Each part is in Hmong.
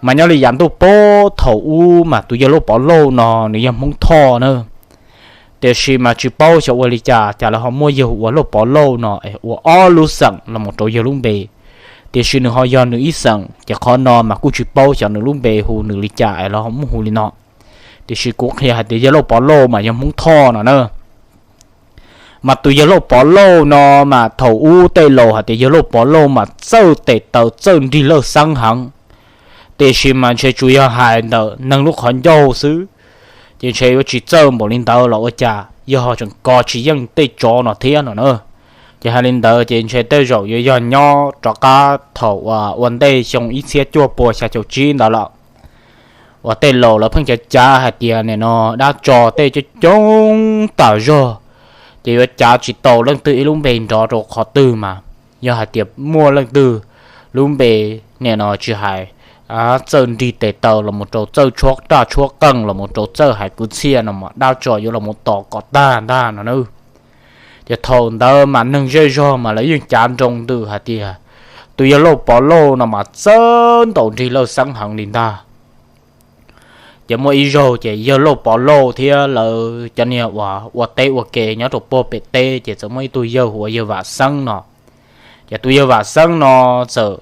Mas nyob li yav ntuj pob thaum ub mas tus yawg Lauj Pov Lauj no nws yog Hmoob Thoj na. Tiam sis mas tsis paub xyov ua li cas, cas lawv ho muab yawg hu ua Lauj Pov Lauj no es ua ob lub xeem los mus rau yawg lub npe. Tiam sis nws ho yog nws ib xeem, ces qhov no mas kuj tsis paub xyov nws lub npe hu nws li cas es lawv ho muab hu li no. Tiam sis kuv qhia hais tias yawg Lauj Pov Lauj mas yog Hmoob Thoj no na. Mas tus yawg Lauj Pov Lauj no mas thaum ub tej laus hais tias yawg Lauj Pov Lauj mas txawj tes taw txawj nrig lawj xeeb heev. Tiam sis mas ntshe tsuas yog hais ntawm neeg lub qhov ncauj xwb, ces ntshe yuav tsis txawj npaum li ntawd los ua cas yawg ho tseem kov tsis yeej tej tsov no thiab no na. Ces hais li ntawd ces ntshe tej zaum yuav yog nyob rov qab thaum uas ua ntej xyoo ib txhiab cuaj pua xya caum tsib ntawd lawm, uas tej laus lawv pheej cav cav hais tias nim no dab tsov tej coob coob tas zog, ces yuav cav tsis tau leej twg ib lub npe nrov rau qhov twg mas yog hais tias muaj leej twg lub npe nim no tsis hais txawj nrig tes taw los mus rau txawj tshuab raj tshuab qeej los mus rau txawj hais kwv txhiaj no mas dab tsov yuav los mus tom kom tag ntag no na. Ces thaum ntawd mas neeg zej zog mas lawv yeej cav nroo ntws hais tias tus yawg Lauj Pov Lauj no mas txawj ntaus nrig lawj xeeb heev li ntag. Ces muaj ib zaug ces yawg Lauj Pov Lauj thiab lawv cov niag uas ua teb ua ke nyob rau puag pem teb ces txawm muaj ib tug yawg hu ua yawg Vam Xeeb no. Ces tus yawg Vam Xeeb no txawm,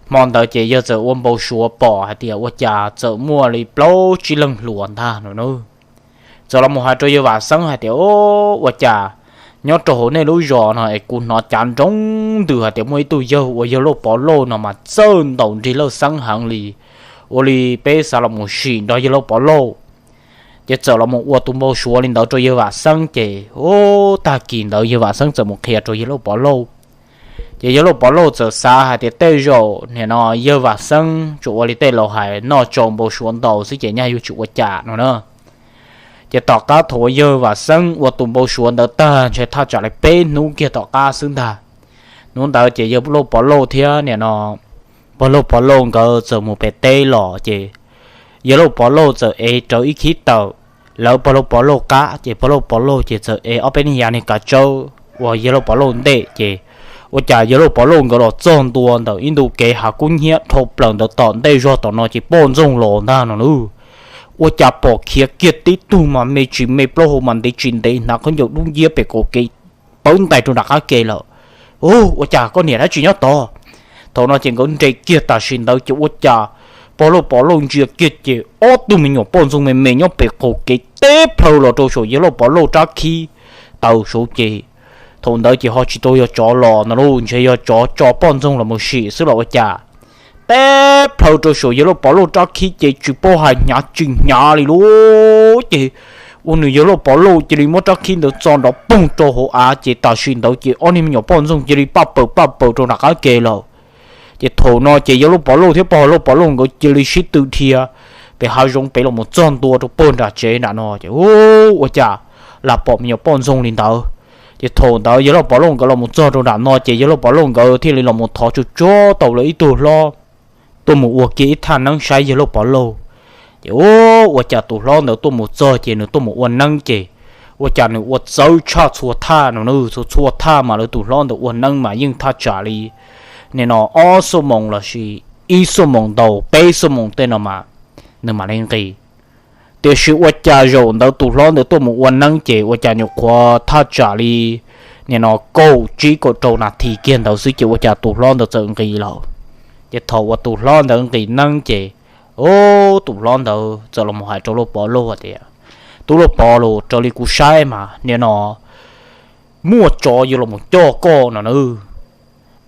hmo ntawd ces yawg txawm ua npau suav pom hais tias ua cas txawm muaj li plaub tsib leeg hluas ntag no na. Txawm los mus hais rau yawg Vam Xeeb hais tias, Ua cas nyob rau hauv nej lub zos no es kuv hnov cav nroo ntws hais tias muaj ib tug yawg hu ua yawg Lauj Pov Lauj no mas txawj ntaus nrig lawj xeeb heev li, ua li peb xav los mus sim nrog yawg Lauj Pov Lauj. Ces txawm los mus ua tus npau suav li ntawd rau yawg Vam Xeeb ces, tag kis ntawd yawg Vam Xeeb txawm mus qhia rau yawg Lauj Pov Lauj. Ces yawg Lauj Pov Lauj txawm xav hais tias tej zaum nim no yawg Vam Xeeb tsuas ua li tej laus hais noj tsau npau suav ntau xwb ces nyaj yuav tsis ua cas no na. Ces tom qab thaum uas yawg Vam Xeeb ua tus npau suav ntawd tag ntshe thaj tsam li peb hnub kiag tom qab xwb ntag. Hnub ntawd ces yawg Lauj Pov Lauj thiab nim no pog Lauj Pov Lauj nkawd txawm mus pem teb los ces yawg Lauj Pov Lauj txawm ev rawv ib khib taws, lawv pog Lauj Pov Lauj qab ces pog Lauj Pov Lauj ces txawm ev ob peb niag yav niag kav tsawb uas yawg Lauj Pov Lauj ntej ces ua cas yawg Lauj Pov Lauj nkawd los txog ntua ntawm ib ntu kev hav kub hnyiab dhau plaws ntawd tom ntej zog tom no ces poj ntxoog los ntag no na. Ua cas pom khiav kiag tib tug mas me tsis me plaub hau mas ntev tsis ntev hnav khaub ncaws dub nciab pem qaum kev pawv ntais rau nram qab ke lawm. Ua cas koj niam dab tsi nyob tod? Thaum no ces nkawd nres kiag tam sim ntawd ces ua cas pog Lauj Pov Lauj ntsia kiag ces ob tug me nyuam poj ntxoog me me nyob pem qaum kev teb plhaw los rau saum yawg Lauj Pov Lauj rab khib taws saud ces thaum ntawd ces ho tsis tau yog tsov los no lauj, ntshe yog tsov tso poj ntxoog los mus sim xwb los ua cas. Teb plhaw rau saum yawg Lauj Pov Lauj rab khib ces tsis paub hais hnyav tsis hnyav li lauj. Ces ua nws yawg Lauj Pov Lauj cia li muab rab khib ntawd txo nrov poog rau hauv av ces tam sim ntawd ces ob niag me nyuam poj ntxoog cia li paj paws paj paws rau nram qab ke lawm. Ces thaum no ces yawg Lauj Pov Lauj thiab pog Lauj Pov Lauj nkawd cia li sib tw dhia pem hav zoov pem los mus txog ntua rau puag nram tsev nram no ces ua cas lam pom me nyuam poj ntxoog li ntawd. Ces thaum ntawd yawg Lauj Pov Lauj nkawd los mus txog rau nram no ces yawg Lauj Pov Lauj nkawd thiaj li los mus thov tsuag tsuag tau lawv ib tug hlob tuaj mus ua kiag ib thaj neeb saib yawg Lauj Pov Lauj. Ces ua cas tus hlob ntawd tuaj mus txog ces nws tuaj mus ua neeb ces ua cas nws ua txawv tshaj txhua thaj no na, txhua txhua thaj mas lawv tus hlob ntawd ua neeb mas yeej thaj tsam li nim no ob xuab moos lossis ib xuab moos ntau peb xuab moos tej no mas nws mam li nqis. Tiam sis ua cas zaum ntawd tus hlob ntawd tuaj mus ua neeb ces ua cas nyuam qhuav thaj tsam li nim no kaum tsib kaum rau nas this kiag ntawd xwb ces ua cas tus hlob ntawd txawm nqis lawm. Ces thaum uas tus hlob ntawd nqis neeb ces tus hlob ntawd txawm los mus hais rau Lauj Pov Lauj tias, Tub Lauj Pov Lauj, raws li kuv saib mas nim no muaj tsov yuav los mus coj koj no na.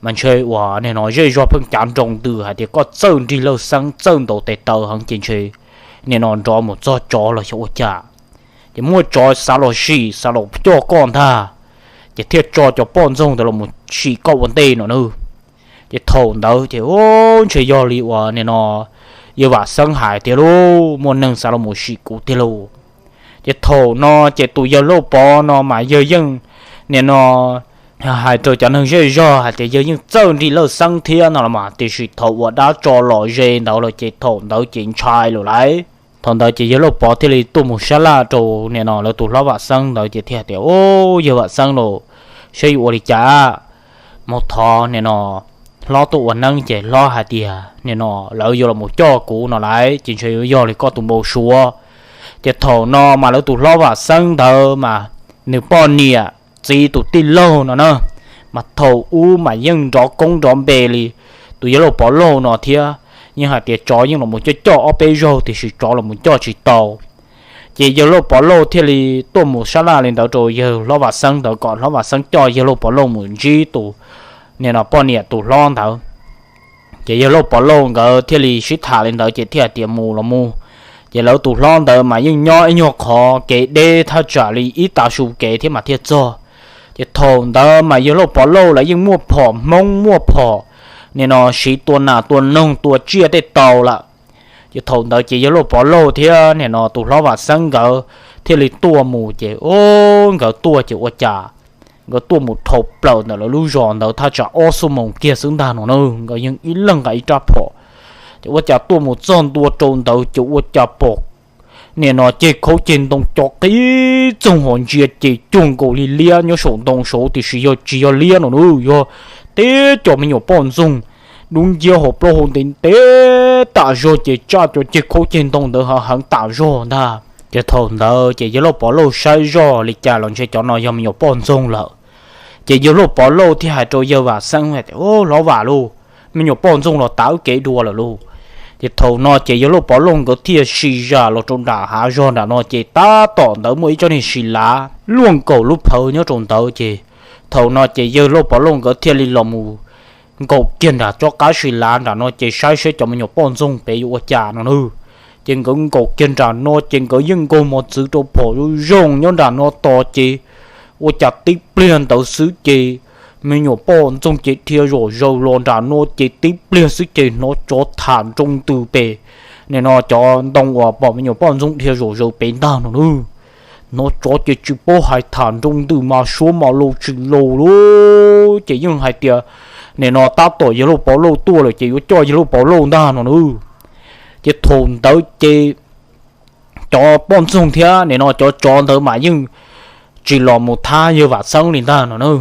Mas ntshe uas nim no zej zog pheej cav nroo ntws hais tias koj txawj nrig lawj xeeb txawj ntaus tes taw heev ces ntshe nim no nrov mus txog tsov los xyov ua cas, ces muaj tsov xav los sim xav los coj koj ntag, ces thiaj tso cov poj ntxoog ntawd los mus sim koj ua ntej no na. Ces thaum ntawd ces ntshe yog li uas nim no yawg Vam Xeeb hais tiag lauj, muaj neeg xav los mus sim kuv tiag lauj. Ces thaum no ces tus yawg Lauj Pov no mas yawg yeej nim no hais rau cov neeg zej zog hais tias yawg yeej txawj nrig lawj xeeb thiab no los mas, tiam sis thaum uas dab tsov los ze ntawd lawm ces thaum ntawd ces ntshai lawm lauj. Thaum ntawd ces yawg Lauj Pov thiaj li tuaj mus sab laj rau nim no lawv tus hlob Vam Xeeb ntawd ces thiaj tias, Au, yawg Vam Xeeb lauj, saib yuav ua li cas, mus thov nim no hlob tuaj ua neeb ces hlob hais tias nim no lawv yuav los mus coj kuv no lawm ces ntshe yuav yog li koj tus npau suav. Ces thaum no mas lawv tus hlob Vam Xeeb ntawd mas nws poj niam txiv tus tij laug no na, mas thaum ub mas yeej nrov koob nrov npe li tus yawg Lauj Pov Lauj no thiab. Yeej hais tias tsov yeej los mus coj coj ob peb zaug tiam sis tsov los mus coj tsis tau. Ces yawg Lauj Pov Lauj thiaj li tuaj mus sab laj li ntawd rau yawg hlob Vam Xeeb ntawd kom hlob Vam Xeeb coj yawg Lauj Pov Lauj mus ntsib tus nim no poj niam tus hlob ntawd. Ces yawg Lauj Pov Lauj nkawd thiaj li sib tham li ntawd ces thiaj hais tias mus los mus. Ces lawv tus hlob ntawd mas yeej nyob ib nyuag qhov kev deb thaj tsam li ib tav su kev thiab mas thiaj txog. Ces thaum ntawd mas yawg Lauj Pov Lauj lawv yeej muaj phom Hmoob muaj phom nim no siv tua nas tua noog tua tsiaj tej tau lawm. Ces thaum ntawd ces yawg Lauj Pov Lauj thiab nim no tus hlob Vam Xeeb nkawd thiaj li tuaj mus ces o, nkawd tuaj ces ua cas nkawd tuaj mus dhau plaws ntawm lawv lub zos ntawd thaj tsam ob xuab moos kiag xwb ntag no na, nkawd yeej ib leeg nqa ib rab phom. Ces ua cas tuaj mus txog ntua rau ntawd ces ua cas pom nim no ceg khaub ceg ntoo cov qib txoog hos ntsia ces cuag nkaus li liab nyob saum ntoo saud tiam sis yog tsis yog liab no na, yog tib co me nyuam poj ntxoog dub nciab hos plaub hau ntev ntev tam zog ces tsaj cov ceg khaub ceg ntoo ntawd heev heev tam zog ntag. Ces thaum ntawd ces yawg Lauj Pov Lauj saib zoj li cas los ntshe cov no yog me nyuam poj ntxoog lawm. Ces yawg Lauj Pov Lauj thiaj hais rau yawg Vam Xeeb hais tias, Hlob Vam lauj, me nyuam poj ntxoog los tav wb kev dua lawm lauj. Ces thaum no ces yawg Lauj Pov Lauj nkawd thiaj sis zam los rau nram hav zog nram no ces tab tom ntawd muaj ib tsob niag sis lav luaj nkaus lub phawv nyob rau ntawd ces thaum no ces yawg Lauj Pov Lauj nkawd thiaj li los mus nkaum kiag nram tsob qab sis lav nram no ces saib saib cov me nyuam poj ntxoog pem yuav ua cas no na. Ces nkawd nkaum kiag nram no ces nkawd yeej nkaug mos txwv rau phom zoo zoo nyob nram no tos ces ua cas tib pliag ntawd xwb ces me nyuam poj ntxoog ces dhia zom zaws los nram no ces tib pliag xwb ces hnov tsov tham nroo ntws pem nim no cov ntoo uas pom me nyuam poj ntxoog dhia zom zaws pem ntag no na. Hnov tsov ces tsis paub hais tham nroo ntws mas suab mas laus tsis laus lauj, ces yeej hais tias nim no tab tom yawg Lauj Pov Lauj tuaj lawm ces yuav coj yawg Lauj Pov Lauj ntag no na. Ces thaum ntawd ces cov poj ntxoog thiab nim no cov tsov ntawd mas yeej tsis los mus thab yawg Vam Xeeb li ntag no na.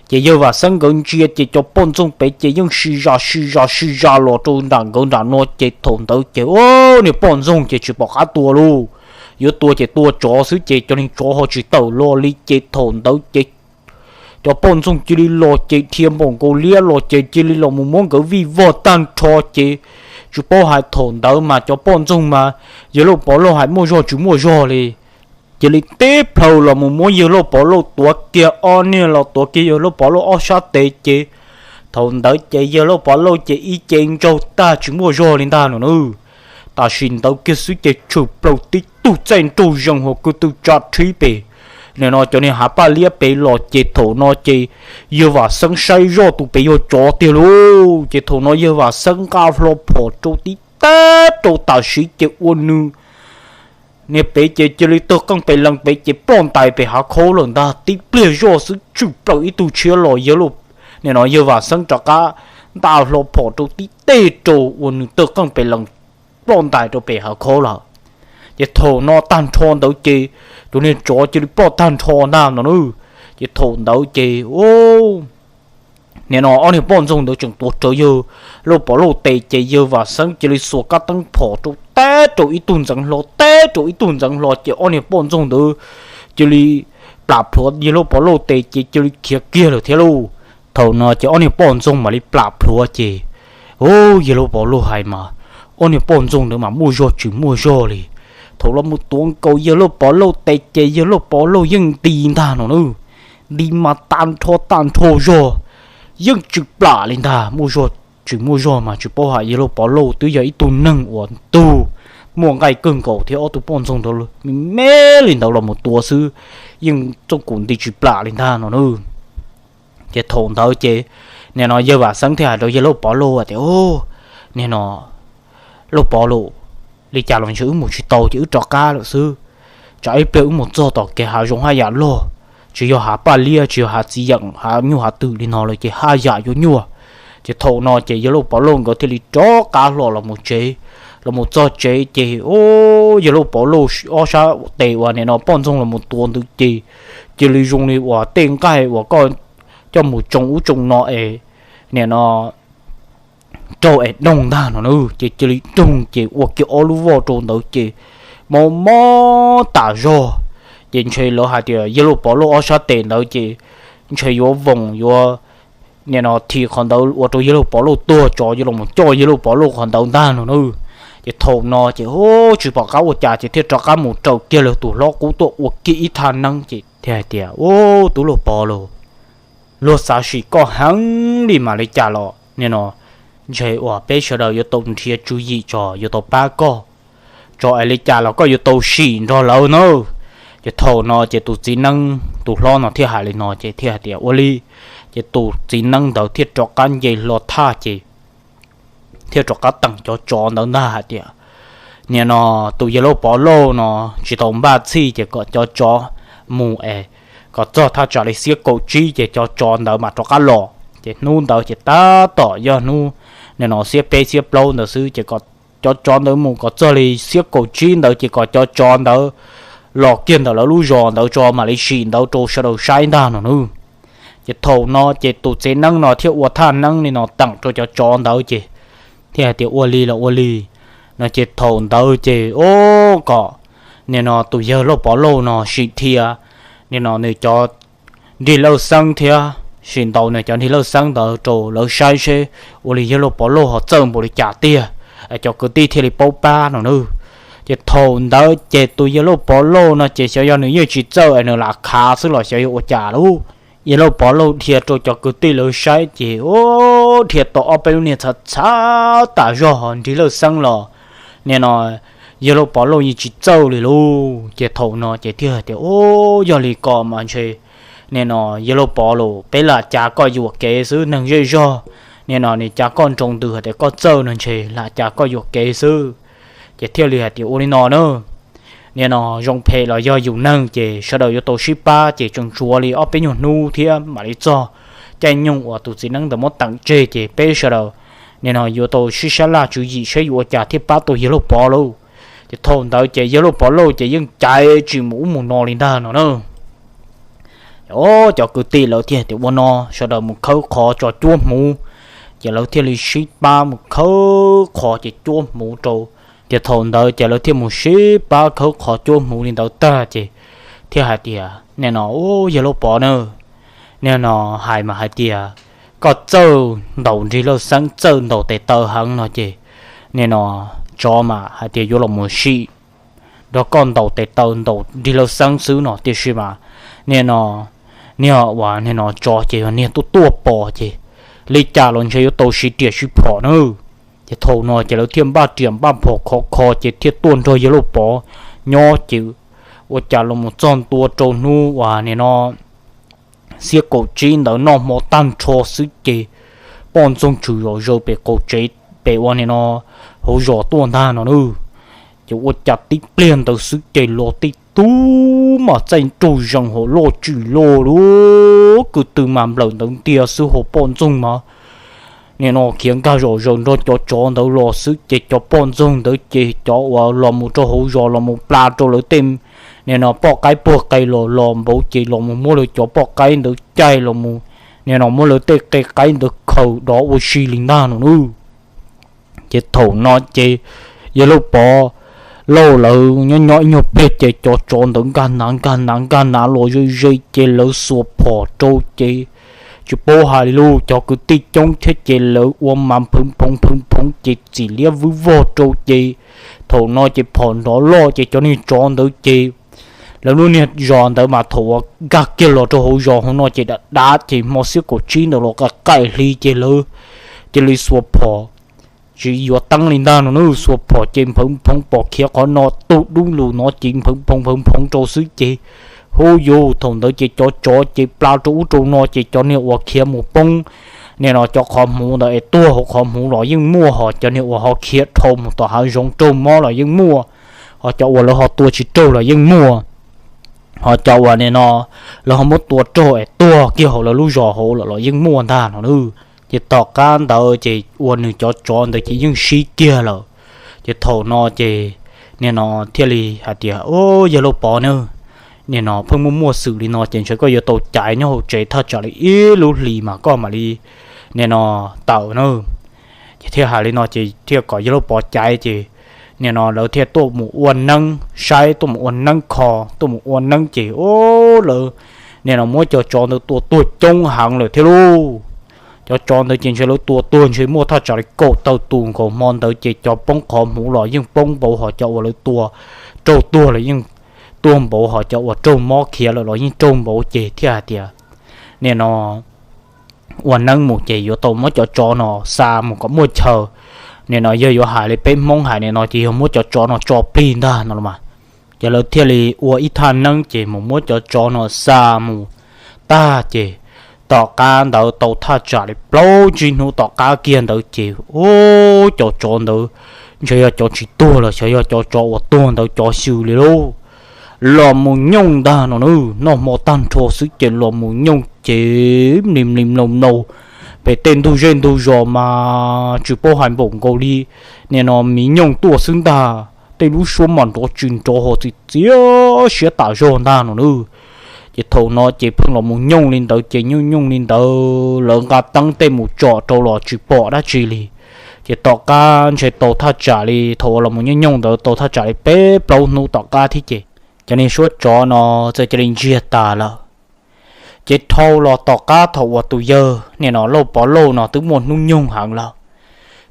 Ces yawg Vam Xeeb nkawd ntsia ces cov poj ntxoog pem ces yeej sis zam sis zam sis zam los rau nram nkawd nram no ces thaum ntawd ces niag poj ntxoog ces tsis pom qab tua lauj. Yuav tua ces tua tsov xwb ces cov niag tsov ho tsis tawm los li ces thaum ntawd ces cov poj ntxoog cia li los ces dhia npaum nkaus liab los ces cia li los mus muab nkawd vij vog tag nrho ces tsis paub hais thaum ntawd mas cov poj ntxoog mas yawg Lauj Pov Lauj hais muaj zog tsis muaj zog li. Cia li tib plhaw los mus muab yawg Lauj Pov Lauj tuav kiag ob niag los tuav kiag yawg Lauj Pov Lauj ob sab tes ces thaum ntawd ces yawg Lauj Pov Lauj ces ib ce ntsaug tag tsis muaj zog li ntag no na. Tam sim ntawd kiag xwb ces tshwm plaws tib tug txaij nraug zees hos kwv tw tsa rhib pem nim no cov niag hav paj liab pem los ces thaum no ces yawg Vam Xeeb saib zoj tus pem yog tsov tiag lauj. Ces thaum no yawg Vam Xeeb nqa hlo phom rau tib tag rau tam sim ces ua nws niag pem ces cia li tawg qeej pes lees pem ces ploj ntais pem hav khaub lawm ntag. Tib pliag zoj xwb tshwm plaws ib tug tshiab los yawg, nim no yawg Vam Xeeb rov qab nqa hlo phom rau tib teg rau ua nws tawg qeej pes lees ploj ntais rau pem hav khaub lawm. Ces thaum no tag nrho ntawd ces tus niag tsov cia li ploj tag nrho ntag no na. Ces thaum ntawd ces nim no ob niag poj ntxoog ntawd tseem tuav rawv yawg Lauj Pov Lauj tes ces yawg Vam Xeeb cia li xuas kab teeb phom rau tag rau ib tug ntxeev hlo tag rau ib tug ntxeev hlo ces ob niag poj ntxoog ntawd cia li plam plhuav yawg Lauj Pov Lauj tes ces cia li khiav kiag lawm thiab lauj. Thaum no ces ob niag poj ntxoog mam li plam plhuav ces yawg Lauj Pov Lauj hais mas ob niag poj ntxoog ntawd mas muaj zog tsis muaj zog li. Thaum los mus tuav nkaus yawg Lauj Pov Lauj tes ces yawg Lauj Pov Lauj yeej nti ntag no na. Nti mas tag nrho tag nrho zog yeej tsis plam li ntag. Muaj zog tsis muaj zog mas tsis paub hais yawg Lauj Pov Lauj twb yog ib tug neeg uas ntug muaj nqaij kawg nkaus thiab ob tug poj ntxoog ntawd me me li ntawd los mus tua xwb yeej txooj kum nti tsis plam li ntag no na. Ces thaum ntawd ces nim no yawg Vam Xeeb thiaj hais rau yawg Lauj Pov Lauj tias, Nim no Lauj Pov Lauj, li cas los ntshe wb mus tsis tau ces wb rov qab lawm xwb. Tsam ib pliag wb mus txog tom kev hav zoov haj yam loj, tsis yog hav paj liab tsis yog hav txiv yeem hav nyuj hav twm li no lawm ces haj yam yuav nyuaj. Ces thaum no ces yawg Lauj Pov Lauj nkawd thiaj li rov qab hlo los mus tsev. Los mus txog tsev ces yawg Lauj Pov Lauj ob sab tes uas nim no poj ntxoog los mus tuav ntawd ces cia li zoo li uas tej nqaij uas koj coj mus tsoo ub tsoo no es nim no raug es doog ntag no na, ces cia li doog ces ua kiag ob lub voj rau ntawd ces mob mob tas zog. Ces ntshe lawv hais tias yawg Lauj Pov Lauj ob sab tes ntawd ces ntshe yuav voos yuav nim no thim qhov ntawd ua rau yawg Lauj Pov Lauj tuag, tsov yuav los coj yawg Lauj Pov Lauj qhov ntawd ntag no na. Ces thaum no ces tsis pom qab ua cas ces thiaj rov qab mus raws kiag lawv tus hlob qub tuaj ua kiag ib thaj neeb ces thiaj hais tias, Ub, tub Lauj Pov Lauj, luag xav sim koj heev li mas li cas los nim no ntshe uas peb sawv daws yuav tau nrhiav tswv yim tso yuav tau pab koj tso es li cas los koj yuav tau sim nrog lawv na. Ces thaum no ces tus txiv neeb tus hlob no thiaj hais li no ces thiaj hais tias, Ua li. Ces tus txiv neeb ntawd thiaj rov qab nce hlo thaj ces thiaj rov qab teem cov tsov ntawd ntag hais tias, Nim no tus yawg Lauj Pov Lauj no tsis tau npaj txhij ces kom cov tsov mus es kom txog thaj tsam li xiab kaum tsib ces cov tsov ntawd mam rov qab los. Ces hnub ntawd ces tab tom yog hnub nim no xiab peb xiab plaub ntawd xwb ces kom cov tsov ntawd mus kom txog li xiab kaum tsib ntawd ces kom cov tsov ntawd los kiag ntawm lawv lub zos ntawd tso mam li sim ntawd rau sawv daws saib ntag no na. Ces thaum no ces tus txiv neeb no thiaj ua thaj neeb li no teem rau cov tsov ntawd ces thiaj hais tias, Ua li los ua li. No ces thaum ntawd ces, Ub, kom nim no tus yawg Lauj Pov Lauj no sim thiab nim no nws cov nrig lawj xeeb thiab sim ntaus nws cov nrig lawj xeeb ntawd rau lawv saib seb ua li yawg Lauj Pov Lauj ho txawj npaum li cas tiag, cov kwv tij thiaj li paub pab no na. Ces thaum ntawd ces tus yawg Lauj Pov Lauj no ces xyov yog nws yeej tsis txawj es nws lam khav xwb los xyov yog ua cas lauj, yawg Lauj Pov Lauj dhia rau cov kwv tij lawv saib ces, Ub, dhia tau ob peb lub niag txhav txhav tas zog ho nrig lawj xeeb los nim no yawg Lauj Pov Lauj yeej tsis txawj li lauj. Ces thaum no ces thiaj hais tias, Ub, yog li ko mas ntshe nim no yawg Lauj Pov Lauj, peb lam cav koj yuam kev xwb, neeg zej zog nim no nws cav koj nroo ntws hais tias koj txawj no ntshe lam cav koj yuam kev xwb. Ces thiaj li hais tias, Ua li no na, nim no zoo phem los yog yus neeg ces sawv daws yuav tau sib pab ces tseem tshuav li ob peb nyuag hnub thiab mam li txog caij nyoog uas tus txiv neeb ntawd muab teem tseg ces peb sawv daws nim no yuav tau sib sab laj tswv yim saib yuav ua cas thiaj pab tau yawg Lauj Pov lauj. Ces thaum ntawd ces yawg Lauj Pov Lauj ces yeej caiv tsis mus ub mus no li ntag no na. Cov kwv tij lawv thiaj tias, Ua no sawv daws mus khawb qhov tso cuab hmuv. Ces lawv thiaj li sib pab mus khawb qhov ces cuab hmuv rau. Ces thaum ntawd ces lawv thiaj mus sib pab khawb qhov cuab hmuv li ntawd tag ces thiaj hais tias, Nim no, Ub, yawg Lauj Pov na, nim no hais mas hais tias koj txawj ntaus nrig lawj xeeb, txawj ntaus tes taw heev no ces nim no tsov mas hais tias yuav los mus sim nrog koj ntaus tes taw ntaus nrig lawj xeeb xwb no, tiam sis mas nim no niag uas nim no tsov ces yog niag tuaj tuaj pom ces li cas los ntshe yuav tau siv riam siv phom na. Ces thaum no ces lawv thiaj npaj riam npaj phom khov kho ces thiaj tuaj nrog yawg Lauj Pov nyob ces ua cas los mus txog ntua rau hnub uas nim no xiab kaum tsib ntawd noj hmo tag nrho xwb ces poj ntxoog tshwm zom zaws pem qaum tsev pem ua nim no hauv zos tuaj ntag no na. Ces ua cas tib pliag ntawd xwb ces los tej tug mas txaij nraug zees hauv loj tshwm loj lub kwv tw mas nplawm ntawd ntiag xwb hauv poj ntxoog mas nim no khiav nkag zom zaws nrog cov tsov ntawd los xwb ces cov poj ntxoog ntawd ces cov uas los mus rau hauv zos los mus pla rau lawv tej nim no poj qaib puag qe los los npaum ces los mus muab lawv cov poj qaib ntawd caij los mus nim no muab lawv tej qe qaib ntawd khaws dov ua si li ntag no na. Ces thaum no ces yawg Lauj Pov Lauj lawv nyob nyob ib nyuag pliag ces cov tsov ntawd nkag nav nkag nav nkag nav los ze ze ces lawv xuas phom rau ces tsis paub hais li lauj, cov kwv tij coob thiab ces lawv ua mas nphwv phoov nphwv phoov ces txim liab vwb vog rau ces thaum no ces phom nrov loj ces cov niag tsov ntawd ces lawv lub niag zos ntawd mas thaum uas nkag kiag los rau hauv zos hauv no ces dav dav ces hmo xiab kaum tsib ntawd los qaim qaim hli ces lawv cia li xuas phom tsis yuav teeb li ntag no na, xuas phom ces nphwv phoov pom khiav qhov no tus dub lus no ces nphwv phoov nphwv phoov rau xwb ces hu yus thaum ntawd ces cov tsov ces pla rau ub rau no ces cov niag uas khiav mus poob nim no cov qhov hmuv ntawd es tuag hauv qhov hmuv los yeej muaj, ho cov niag uas ho khiav dhau mus tom hav zoov raug mob los yeej muaj, ho cov uas lawv ho tua tsis raug los yeej muaj, ho cov uas nim no lawv ho muab tua raug es tuag kiag hauv lawv lub zos hauv lawm los yeej muaj ntag no na. Ces tom qab ntawd ces ua nws cov tsov ntawd ces yeej sib kiag lawm. Ces thaum no ces nim no thiaj li hais tias, Yawg Lauj Pov na, nim no pheej muaj muaj xwm li no ces ntshe koj yuav tau caiv nyob hauv tsev thaj tsam li ib lub hlis mas koj mam li nim no tawm na. Thiaj hais li no ces thiaj kom yawg Lauj Pov caiv ces nim no lawv thiaj tuaj mus ua neeb saib, tuaj mus ua neeb kho, tuaj mus ua neeb ces o, lawv nim no muab cov tsov ntawd tua tuag coob heev lawm thiab lauj. Cov tsov ntawd ces ntshe lawv tua tuag ntshe muaj thaj tsam li kaum tawm tus nkaus. Hmo ntawd ces cov poob qhov hmuv los yeej poob npaum hos cov uas lawv tua raug tuag los yeej tuag npaum hos cov uas raug mob khiav lawm los yeej raug npaum ces thiaj hais tias nim no ua neeb mus ces yuav tau muab cov tsov no xa mus kom muaj chaw. Nim no yog yuav hais li peb Hmoob hais nim no ces yog muab cov tsov no tso plig ntag no los mas. Ces lawv thiaj li ua ib thaj neeb ces mus muab cov tsov no xa mus tag ces tom qab ntawd tau thaj tsam li plaub tsib hnub tom qab kiag ntawd ces o, cov tsov ntawd ntshe yog cov tsis tuag los xyov yog cov tsov uas tuag ntawd cov xyw li lauj. Los mus nyooj ntag no na, noj hmo tag nrho xwb ces los mus nyooj ces mli mli mlaus mlaus pem tej ntug zej ntug zos mas tsis paub hais npaum nkaus li nim no miv nyooj tuaj xwb ntag. Tej lub suab mas nrov tsis nrov ho txiv txiav siab tas zog ntag no na. Ces thaum no ces pheej los mus nyooj li ntawd ces nyooj nyooj li ntawd lawv nqa teeb tej mus tsom rau los tsis pom dab tsi li. Ces tom qab ntshe tau thaj tsam li thaum uas los mus nyooj nyooj ntawd tau thaj tsam li peb plaub hnub tom qab thiab ces cov niag suab tsov no txawm cia li ntsiag tas lawm. Ces dhau los tom qab thaum uas tus yawg nim no Lauj Pov Lauj no twb muaj hnub nyoog heev lawm.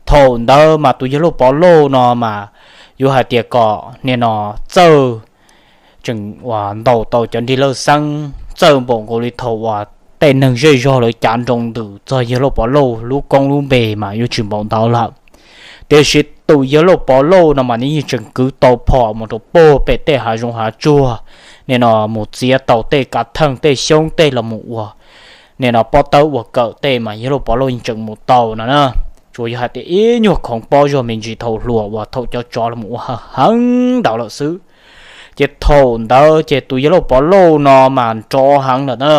Thaum ntawd mas tus yawg Lauj Pov Lauj no mas yuav hais tias kom nim no txawj tseem uas ntaus tau cov nrig lawj xeeb txawj npaum nkaus li thaum uas tej neeg zej zog lawv cav nroo ntws txog yawg Lauj Pov Lauj lub koob lub npe mas yuav tsis npaum ntawd lawm. Tiam sis tus yawg Lauj Pov Lauj no mas nws yeej tseem kwv tau phom mus rau puag pem tej hav zoov hav tsuag, nim no mus txiav tau tej kav theej tej xyoob tej los mus ua nim no pob tawb ua kawm tej mas yawg Lauj Pov Lauj yeej tseem mus tau no na. Tsuas yog hais tias ib nyuag khoov pob zog me ntsis thaum hluas uas thaum cov tsov los mus ua heev ntawd lawm xwb. Ces thaum ntawd ces tus yawg Lauj Pov Lauj no mas nrov heev lawm na.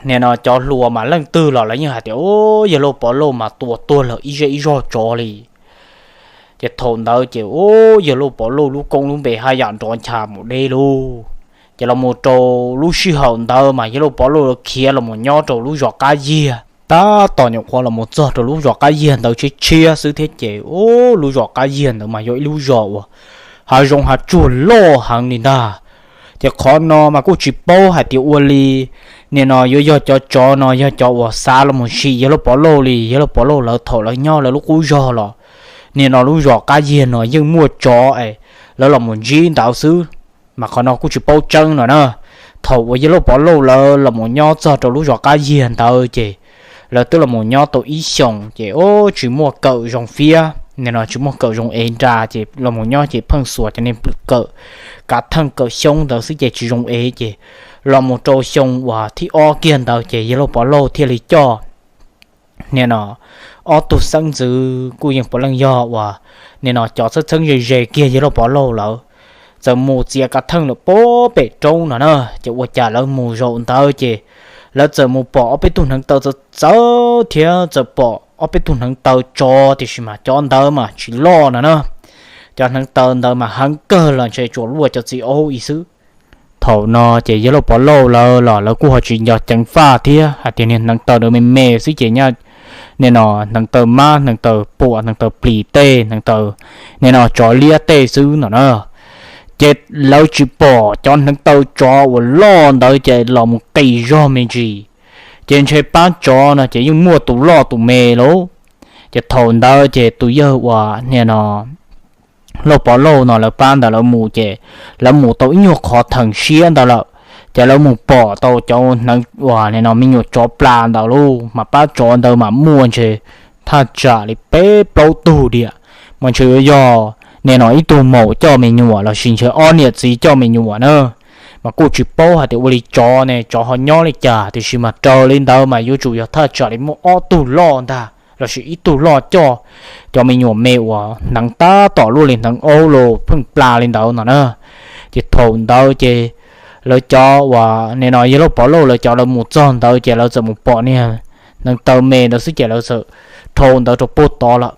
Nim no cov hluas mas leej twg los lawv yeej hais tias, u, yawg Lauj Pov Lauj mas tua tuag lawm ib zej ib zog tsov li. Ces thaum ntawd ces, u, yawg Lauj Pov Lauj lub koob lub npe haj yam nrov ncha mus deb lauj. Ces los mus rau lub sij hawm ntawd mas yawg Lauj Pov Lauj lawv khiav los mus nyob rau lub zos Qab Yiag. Tab tom nyuam qhuav los mus txog rau lub zos Qab Yiag ntawd tshiab tshiab xwb thiab ces, u, lub zos Qab Yiag ntawd mas yog ib lub zos uas hav zoov hav tsuag loj heev li ntag. Ces qhov no mas kuj tsis paub hais tias ua li, nim no yuav yog cov tsov no yog cov uas xav los mus sim yawg Lauj Pov Lauj li. Yawg Lauj Pov Lauj lawv thaum lawv nyob lawv lub qub zog los, nim no lub zos Qab Yiag no yeej muaj tsov es lawv los mus ntsib ntawd xwb. Mas qhov no kuj tsis paub tseeb no na. Thaum uas yawg Lauj Pov Lauj lawv los mus nyob txog rau lub zos Qab Yiag ntawd ces lawv twb los mus nyob tau ib xyoos ces, u, tsis muaj kawm zoo fiab, nim no tsis muaj kawm zoo ev nra ces los mus nyob ces pheej xuas cov niag pw kawm, kav theej kawm xyoob ntawd xwb ces tsis zoo ev ces los mus rau xyoo uas thib ob kiag ntawd ces yawg Lauj Pov Lauj thiaj li coj nim no ob tug xeeb ntxwv kuj yeej puav leej yog uas nim no cov txheeb txheeb ze ze kiag yawg Lauj Pov Lauj lawv txawm mus txiav kav theej lawm puag pem roob no na. Ces ua cas lawv mus zaum ntawd ces lawv txawm mus pom ob peb tug hneev taw txawv txawv thiab txawm pom ob peb tug hneev taw tsov tiam sis mas cov ntawd mas tsis loj no na. Cov hneev taw ntawd mas heev kawg los ntshe tsuas luaj cov txiv aub ib xwb. Thaum no ces yawg Lauj Pov Lauj lawv los lawv kuj ho tsis nco ceev faj thiab hais tias niag hneev taw ntawd me me xwb ces nyaj nim no hneev taw mab, hneev taw puam, hneev taw plis tej, hneev taw nim no tsov liab tej xwb no na. Ces lawv tsis pom cov hneev taw tsov uas loj ntawd ces los mus qis zog me ntsis. Ces ntshe pab tsov no ces yeej muaj tus loj tus me lauj. Ces thaum ntawd ces tus yawg uas nim no Lauj Pov Lauj no lawv pab ntawd lawv mus ces lawv mus tau ib nyuag qhov theem siab ntawd lawm, ces lawv mus pom tau cov hneev uas nim no me nyuam tsov plas ntawd lauj. Mas pab tsov ntawd mas muaj ntshe thaj tsam li peb plaub tug diam, mas ntshe yuav yog nim no ib tug maum coj me nyuam lossis ntshe ob niam txiv coj me nyuam na. Mas kuj tsis paub hais tias ua li tsov ne tsov ho nyob li cas tiam sis mas raws li ntawd mas yuav tsum yog thaj tsam li muaj ob tug loj ntag lossis ib tug loj coj cov me nyuam me uas hneev tab tom luaj li hneev aub los pheej plas li ntawd no na. Ces thaum ntawd ces lawv cov uas nim no yawg Lauj Pov Lauj lawv cov lawv mus txog ntawd ces lawv txawm mus pom niag hneev taw me ntawd xwb ces lawv txawm dhau ntawd rau puag tod lawm.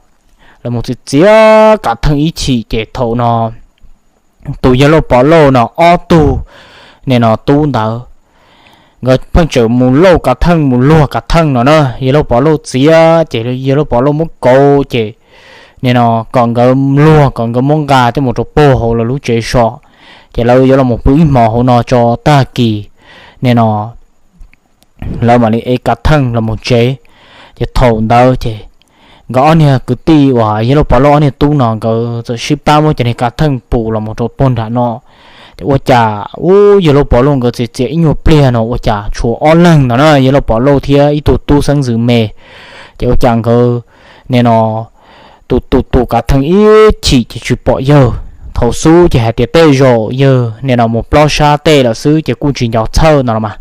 Lawv mus txiav txiav kav theej ib chim ces thaum no tus yawg Lauj Pov Lauj no ob tug nim no tub ntawd nkawd pheej tseem mus lauj kav theej mus luag kav theej no na. Yawg Lauj Pov Lauj txiav ces Yawg Lauj Pov Lauj muab kauv ces nim no kom nkawd luag kom nkawd muab nqa coj mus rau puag hauv lawv lub tsev so, ces lawv yuav los pw ib hmos hauv no tso tag kis nim no lawv mam li ev kav theej los mus tsev. Ces thaum ntawd ces nkawd ob niag kwv tij uas Yawg Lauj Pov Lauj ob niag tub no nkawd txawm sib pab muab cov niag kav theej pus los mus rau puag nram no. Ces ua cas ub Yawg Lauj Pov Lauj nkawd txiav txiav ib nyuag pliag no ua cas tshuav ob leeg no na, Yawg Lauj Pov Lauj thiab ib tug tub xeeb ntxwv me. Ces ua cas nkawd nim no tus tus tus kav theej ib chim ces tsis pom yawg. Thaum xub ces hais tias tej zaum yawg nim no mus plob sab tej lawm xwb ces kuj tsis nco txhawj no los mas,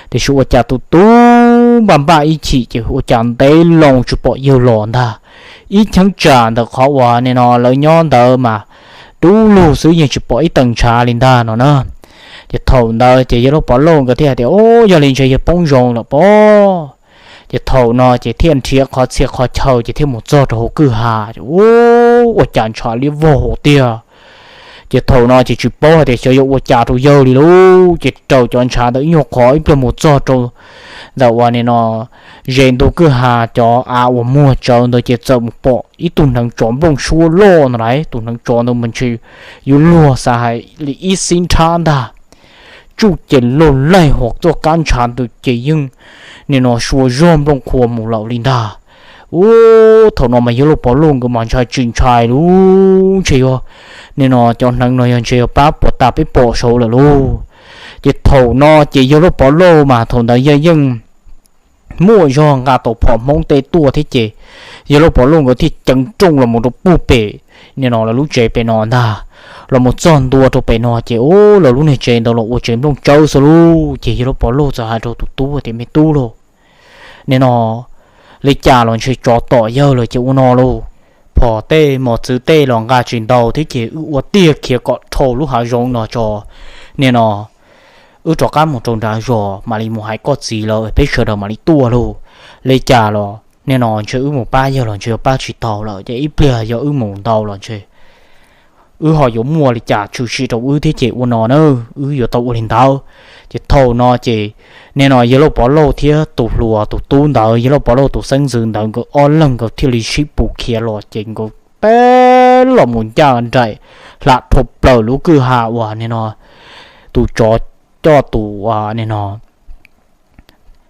tiam sis ua cas tus tub npaj npaj ib chim ces ua cas ntev loo tsis pom yawg los ntag. Ib cheeb tsam ntawm qhov uas nim no lawv nyob ntawd mas dub lug xwb yeej tsis pom ib teev ntshav li ntag no na. Ces thaum ntawd ces Yawg Lauj Pov Lauj nkawd thiaj hais tias, Ub, yog li ntshe yawg poob zoo lawm pob. Ces thaum no ces thiaj nrhiav qhov txhia qhov chaw ces thiaj mus txog rau hauv kwj ha. Ub, ua cas ntshav liab vog hauv tiag. Ces thaum no ces tsis paub hais tias xyov yuav ua cas rau yawg li lauj, ces raws cov ntshav ntawd ib nyuag qhov ib pliag mus txog rau ntawm uas nim no ze ntug kwj ha cov av uas muag tsawv ntawd ces txawm mus pom ib tug hneev tsov nplooj suab loj no lauj. Tus hneev tsov ntawd mas ntshe yuav luag xav hais li ib xib nrhab ntag. Tsuj ces laug laig hos txoj kab ntshav ntawd ces yeej nim no sua zog nplooj qhuav mus lawm li ntag. Ub, thaum no mas Yawg Lauj Pov Lauj nkawd mas ntshai tsis ntshai lauj, ntshe yog nim no cov hneev no yog ntshe yog pab puas tas peb pom saud lawm lauj. Ces thaum no ces Yawg Lauj Pov Lauj mas thaum ntawd yawg yeej muaj zog nqa tau phom Hmoob tej tuaj thiab ces Yawg Lauj Pov Lauj nkawd thiaj ceev rooj los mus rau puag pem nim no lawv lub tsev pem no ntag. Los mus txog ntua rau pem no ces ub, lawv lub niag tsev ntawd los ua tsev nplooj tsawb xwb lauj. Ces Yawg Lauj Pov Lauj txawm hais rau tus tub tias, Me tub lauj, nim no li cas los ntshe tsov tom yawg lawm ces ua no lauj, phom tej mos txwv tej los nqa tsis ntau thiab ces wb ua tiag khiav kom dhau lub hav zoov no tso. Nim no wb rov qab mus rau nram zos mam li mus hais koj txiv lawv peb sawv daws mam li tuaj lauj. Li cas los nim no ntshe wb mus pab yawg los ntshe yuav pab tsis tau lawm ces ib pliag yog wb mus ntau los ntshe wb ho yuav muaj li cas tshwm sim rau wb thiab ces ua no na, wb yuav tau ua li ntawd. Ces thaum no ces nim no Yawg Lauj Pov Lauj thiab tus hluas tus tub ntawd, Yawg Lauj Pov Lauj tus xeeb ntxwv ntawd nkawd ob leeg nkawd thiaj li sib pus khiav los ces nkawd peb los mus ncaj nraim hla dhau plaws lub kwj ha uas nim no tus tsov coj tus nim no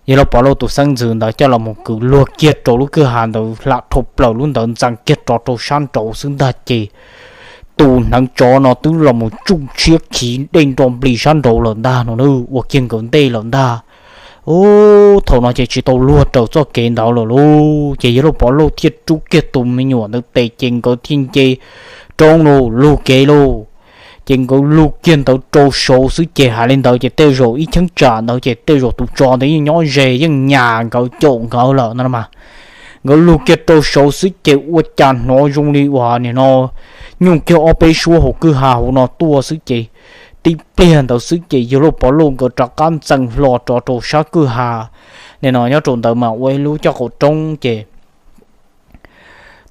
Yawg Lauj Pov Lauj tus xeeb ntxwv ntawd coj los mus kwv luag kiag rau lub kwj ha ntawd hla dhau plaws lub ntawd ntxees kiag rov rau sab nraud xwb ntag ces tus hneev tsov no twb los mus tsuj tshiab khiv dej nro nplig sab nraud lawm ntag no na, ua kiag nkawd ntej lawm ntag. Ub, thaum no ces tsis tau luag raws txoj kev ntawd lawm lauj, ces Yawg Lauj Pov Lauj thiaj rub kiag tus me nyuam ntawd tes ces nkawd thiaj nce roob lauj, lug kev lauj. Ces nkawd lug kiag ntawd rau saud xwb ces hais li ntawd ces tej zaum ib cheeb tsam ntawd ces tej zaum tus tsov ntawd yeej nyob ze yeej nyas nkawd caum nkawd lawm no mas. Nkawd lug kiag rau saud xwb ces ua cas hnov zoo li uas nim no nyooj kiag ob peb suab hauv kwj ha hauv no tuaj xwb ces tib pliag ntawd xwb ces Yawg Lauj Pov Lauj nkawd rov qab ntxees hlo rov rau sab kwj ha. Nim no nyob rau ntawd mas ua ib lub caj qaum roob ces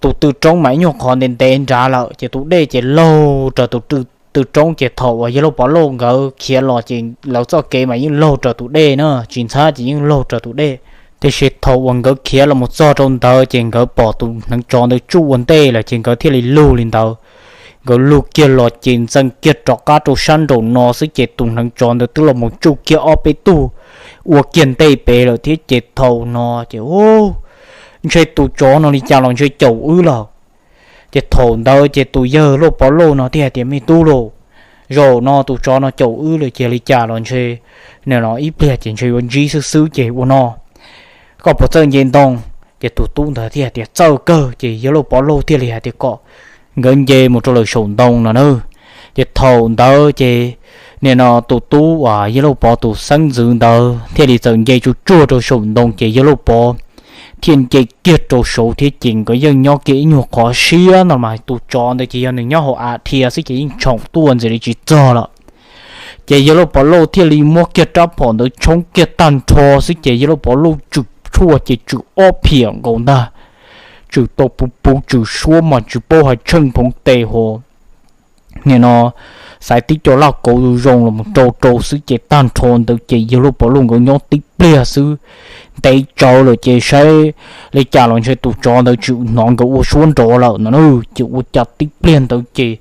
tus tw roob mas ib nyuag qhov ntev ntev nrad lawm ces tus dej ces laug raws tus tw roob ces thaum uas Yawg Lauj Pov Lauj nkawd khiav los ces lawv txoj kev mas yeej laug raws tus dej na, tsis ntxhab ces yeej laug raws tus dej. Tiam sis thaum uas nkawd khiav los mus txog rau ntawd ces nkawd pom tus hneev tsov ntawd tsuj ua ntej lawm ces nkawd thiaj li lug li ntawd. Nkawd lug kiag los ces ntxees kiag rov qab rau sab nraum no xwb ces tus hneev tsov ntawd twb los mus tsuj kiag ob peb tug ua kiag ntej pem lawm thiab ces thaum no ces ntshe tus tsov no li cas los ntshe caum wb lawm. Ces thaum ntawd ces tus Yawg Lauj Pov Lauj no thiaj hais tias, Me tub lauj, zaum no tus tsov no caum wb lawm ces li cas los ntshe nim no ib pliag ces ntshe yuav ntsib xwb xwb ces ua no, koj puas txawj nce ntoo? Ces tus tub ntawd thiaj hais tias, Txawj kawg. Ces Yawg Lauj Pov Lauj thiaj li hais tias kom nkawd nce mus rau lawm saum ntoo no na. Ces thaum ntawd ces nim no tus tub uas Yawg Lauj Pov tus xeeb ntxwv ntawd thiaj li txawm nce tsuj tsuag rau saum ntoo ces Yawg Lauj Pov thiaj nce kiag rau saud thiab ces nkawd yeej nyob kiag ib nyuag qhov siab no mas tus tsov ntawd ces yog nws nyob hauv av dhia xwb ces yeej tshoom tuaj ntxiv li tsis txog lawm. Ces Yawg Lauj Pov Lauj thiaj li muab kiag rab phom ntawd tshoob kiag tag nrho xwb ces Yawg Lauj Pov Lauj tswm tshuaj ces tswm ob phiam nkaus ntag, tswm tau puv puv tswm suab mas tsis paub hais tsheej phoov tes hos nim no xaiv tib co laj kauv zoo los rau rau xwb ces tag nrho ntawd ces yawg Lauj Pov Lauj nkawd nyob tib pliag xwb, ntev tsawv lawm ces saib li cas los ntshe tus tsov ntawd tsis hnov nkawd ua suab nrov lawm no na. Ces ua cas tib pliag ntawd ces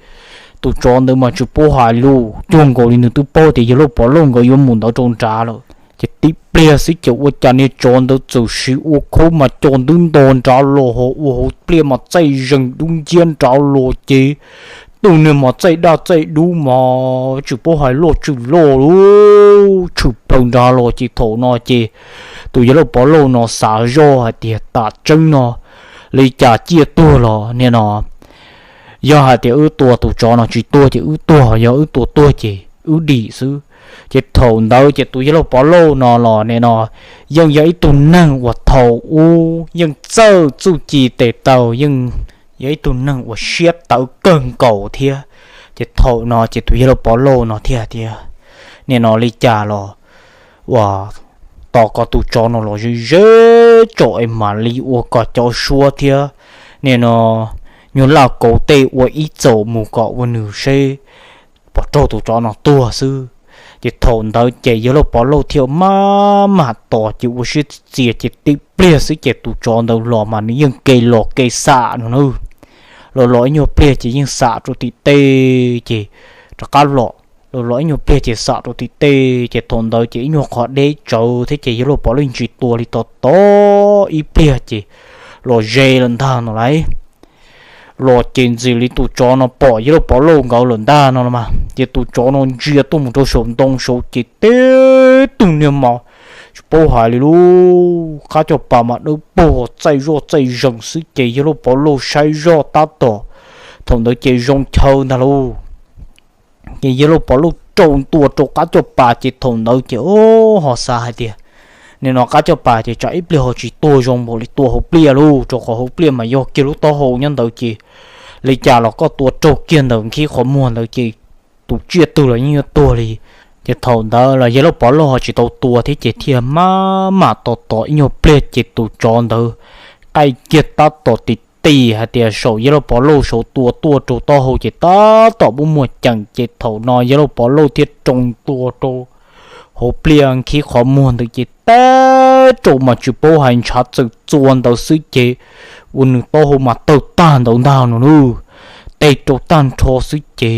tus tsov ntawd mas tsis paub hais lus, cuag nkaus li nws twb paub tias yawg Lauj Pov Lauj nkawd yuav mus ntawd rau nrad lawm. Ces tib pliag xwb ces ua cas niag tsov ntawd txawm siv ua khaub mas co ntub nto nrad los ho ua hauv pliaj mas txaij zeeg dub nciab nrad los ces tus niag mas txaij daj txaij dub mas tsis paub hais loj tsis loj lub tshwm plaws nrad los ces thaum no ces tus yawg Lauj Pov Lauj no xav zoj hais tias tam tseeb no li cas ciaj tuag los nim no yog hais tias wb tua tus tsov no tsis tuag ces wb tuag, yog wb tua tuag ces wb dim xwb. Ces thaum ntawd ces tus yawg Lauj Pov Lauj no los nim no yeej yog ib tug neeg uas thaum ub yeej txawj txuj ci tes taw, yeej yog ib tug neeg uas siab tawv kawg nkaus thiab. Ces thaum no ces tus yawg Lauj Pov Lauj no thiaj tias nim no li cas los uas tos kom tus tsov no los ze ze tsom es mam li ua kom cov suab thiab nim no nyuag laj kauv tej ua ib txaus mus kom ua nws seb pom raug tus tsov no tuag xwb. Ces thaum ntawd ces yawg Lauj Pov Lauj thiaj maj mam tos ces ua siab txias ces tib pliag xwb ces tus tsov ntawd los mas nws yeej ke los ke xam no na. Los los ib nyuag pliag ces yeej xam rau tim tej ces rov qab los, los los ib nyuag pliag ces xam rau tim tej ces thaum ntawd ces ib nyuag qhov deb tsawv thiab ces yawg Lauj Pov Lauj tsis tua li, tos tos ib pliag ces los ze lawm ntag no lauj. Los ces ntxim li tus tsov no pom yawg Lauj Pov Lauj nkawd lawm ntag no los mas ces tus tsov no ntsia tuaj mus rau saum ntoo saud ces tib tug niag mas tsis paub hais li lub qab coj pas mas dawb paug txaij zoj txaij zees xwb ces yawg Lauj Pov Lauj saib zoj tab tom thaum ntawd ces zoo chaw ntag lauj. Ces yawg Lauj Pov Lauj rau ntua rau qab coj pas ces thaum ntawd ces o ho xav hais tias nim no qab coj pas ces tsam ib pliag ho tsis tuag zoo npaum li tua hauv pliaj lauj, rau qhov hauv pliaj mas yog kiag lub taub hau nyob ntawd ces li cas los koj tua raug kiag ntawm nkhib qhov muag ntawd ces tus tsiaj twg los yeej yuav tuag li. Ces thaum ntawd los yawg Lauj Pov Lauj ho tsis tau tua thiab ces thiaj maj mam tos tos ib nyuag pliag ces tus tsov ntawd qaij kiag tab tom tim tim hais tias saum yawg Lauj Pov Lauj saud tua tuaj rau taub hau ces tab tom muaj muaj ceem ces thaum no yawg Lauj Pov Lauj thiaj rau ntua rau hauv pliaj nkhib qhov muag ntawd ces teb rau mas tsis paub hais ntshav txawm txua ntawd xwb ces ua nws taub hau mas tawg tag ntawd ntag no lauj. Teb rau tag nrho xwb ces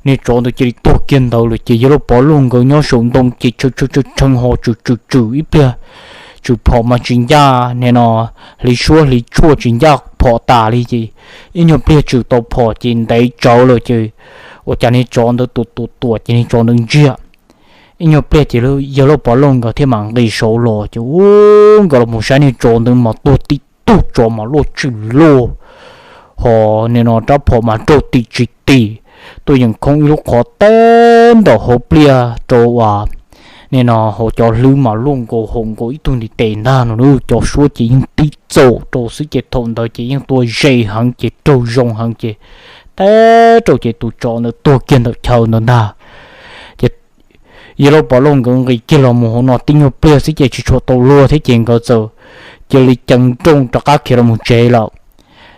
niag tsov ntawd cia li tuag kiag ntawd lawm ces yawg Lauj Pov Lauj nkawd nyob saum ntoo ces tshee tshee tshee tshee ho tswm tswm tswm ib pliag, tswm phom mas tsis ncaj nim no hliv suab hliv tshuaj tsis ncaj phom tas li ces ib nyuag pliag tswm tau phom ces ntev tsawv lawm ces ua cas niag tsov ntawd tuam tuam tuam ces niag tsov ntawd ntsiag. Ib nyuag pliag ces yawg Lauj Pov Lauj nkawd thiaj mam nqis saud los ces u nkawd los mus saib niag tsov ntawd mas tuag tib tug tsov mas luaj tswm luaj ho nim no rab phom mas raug tim tsis tim, tuaj yeem khoob ib lub qhov teb nraum hauv pliaj rau uas nim no hauv cov hlwb mas luaj nkaus haum nkaus ib tug ntiv tes ntag no lauj. Cov suab ces yeej tib txaum rau xwb ces thaum ntawd ces yeej tua ze heev ces raug zoo heev ces teb rau ces tus tsov ntawd tuag kiag ntawm chaw ntawd ntag. Ces yawg Lauj Pov Lauj nkawd nqis kiag los mus hauv no tib nyuag pliag xwb ces tsis tshua tau luag thiab ces nkawd txawm cia li ceev nrooj rov qab khiav los mus tsev lawm.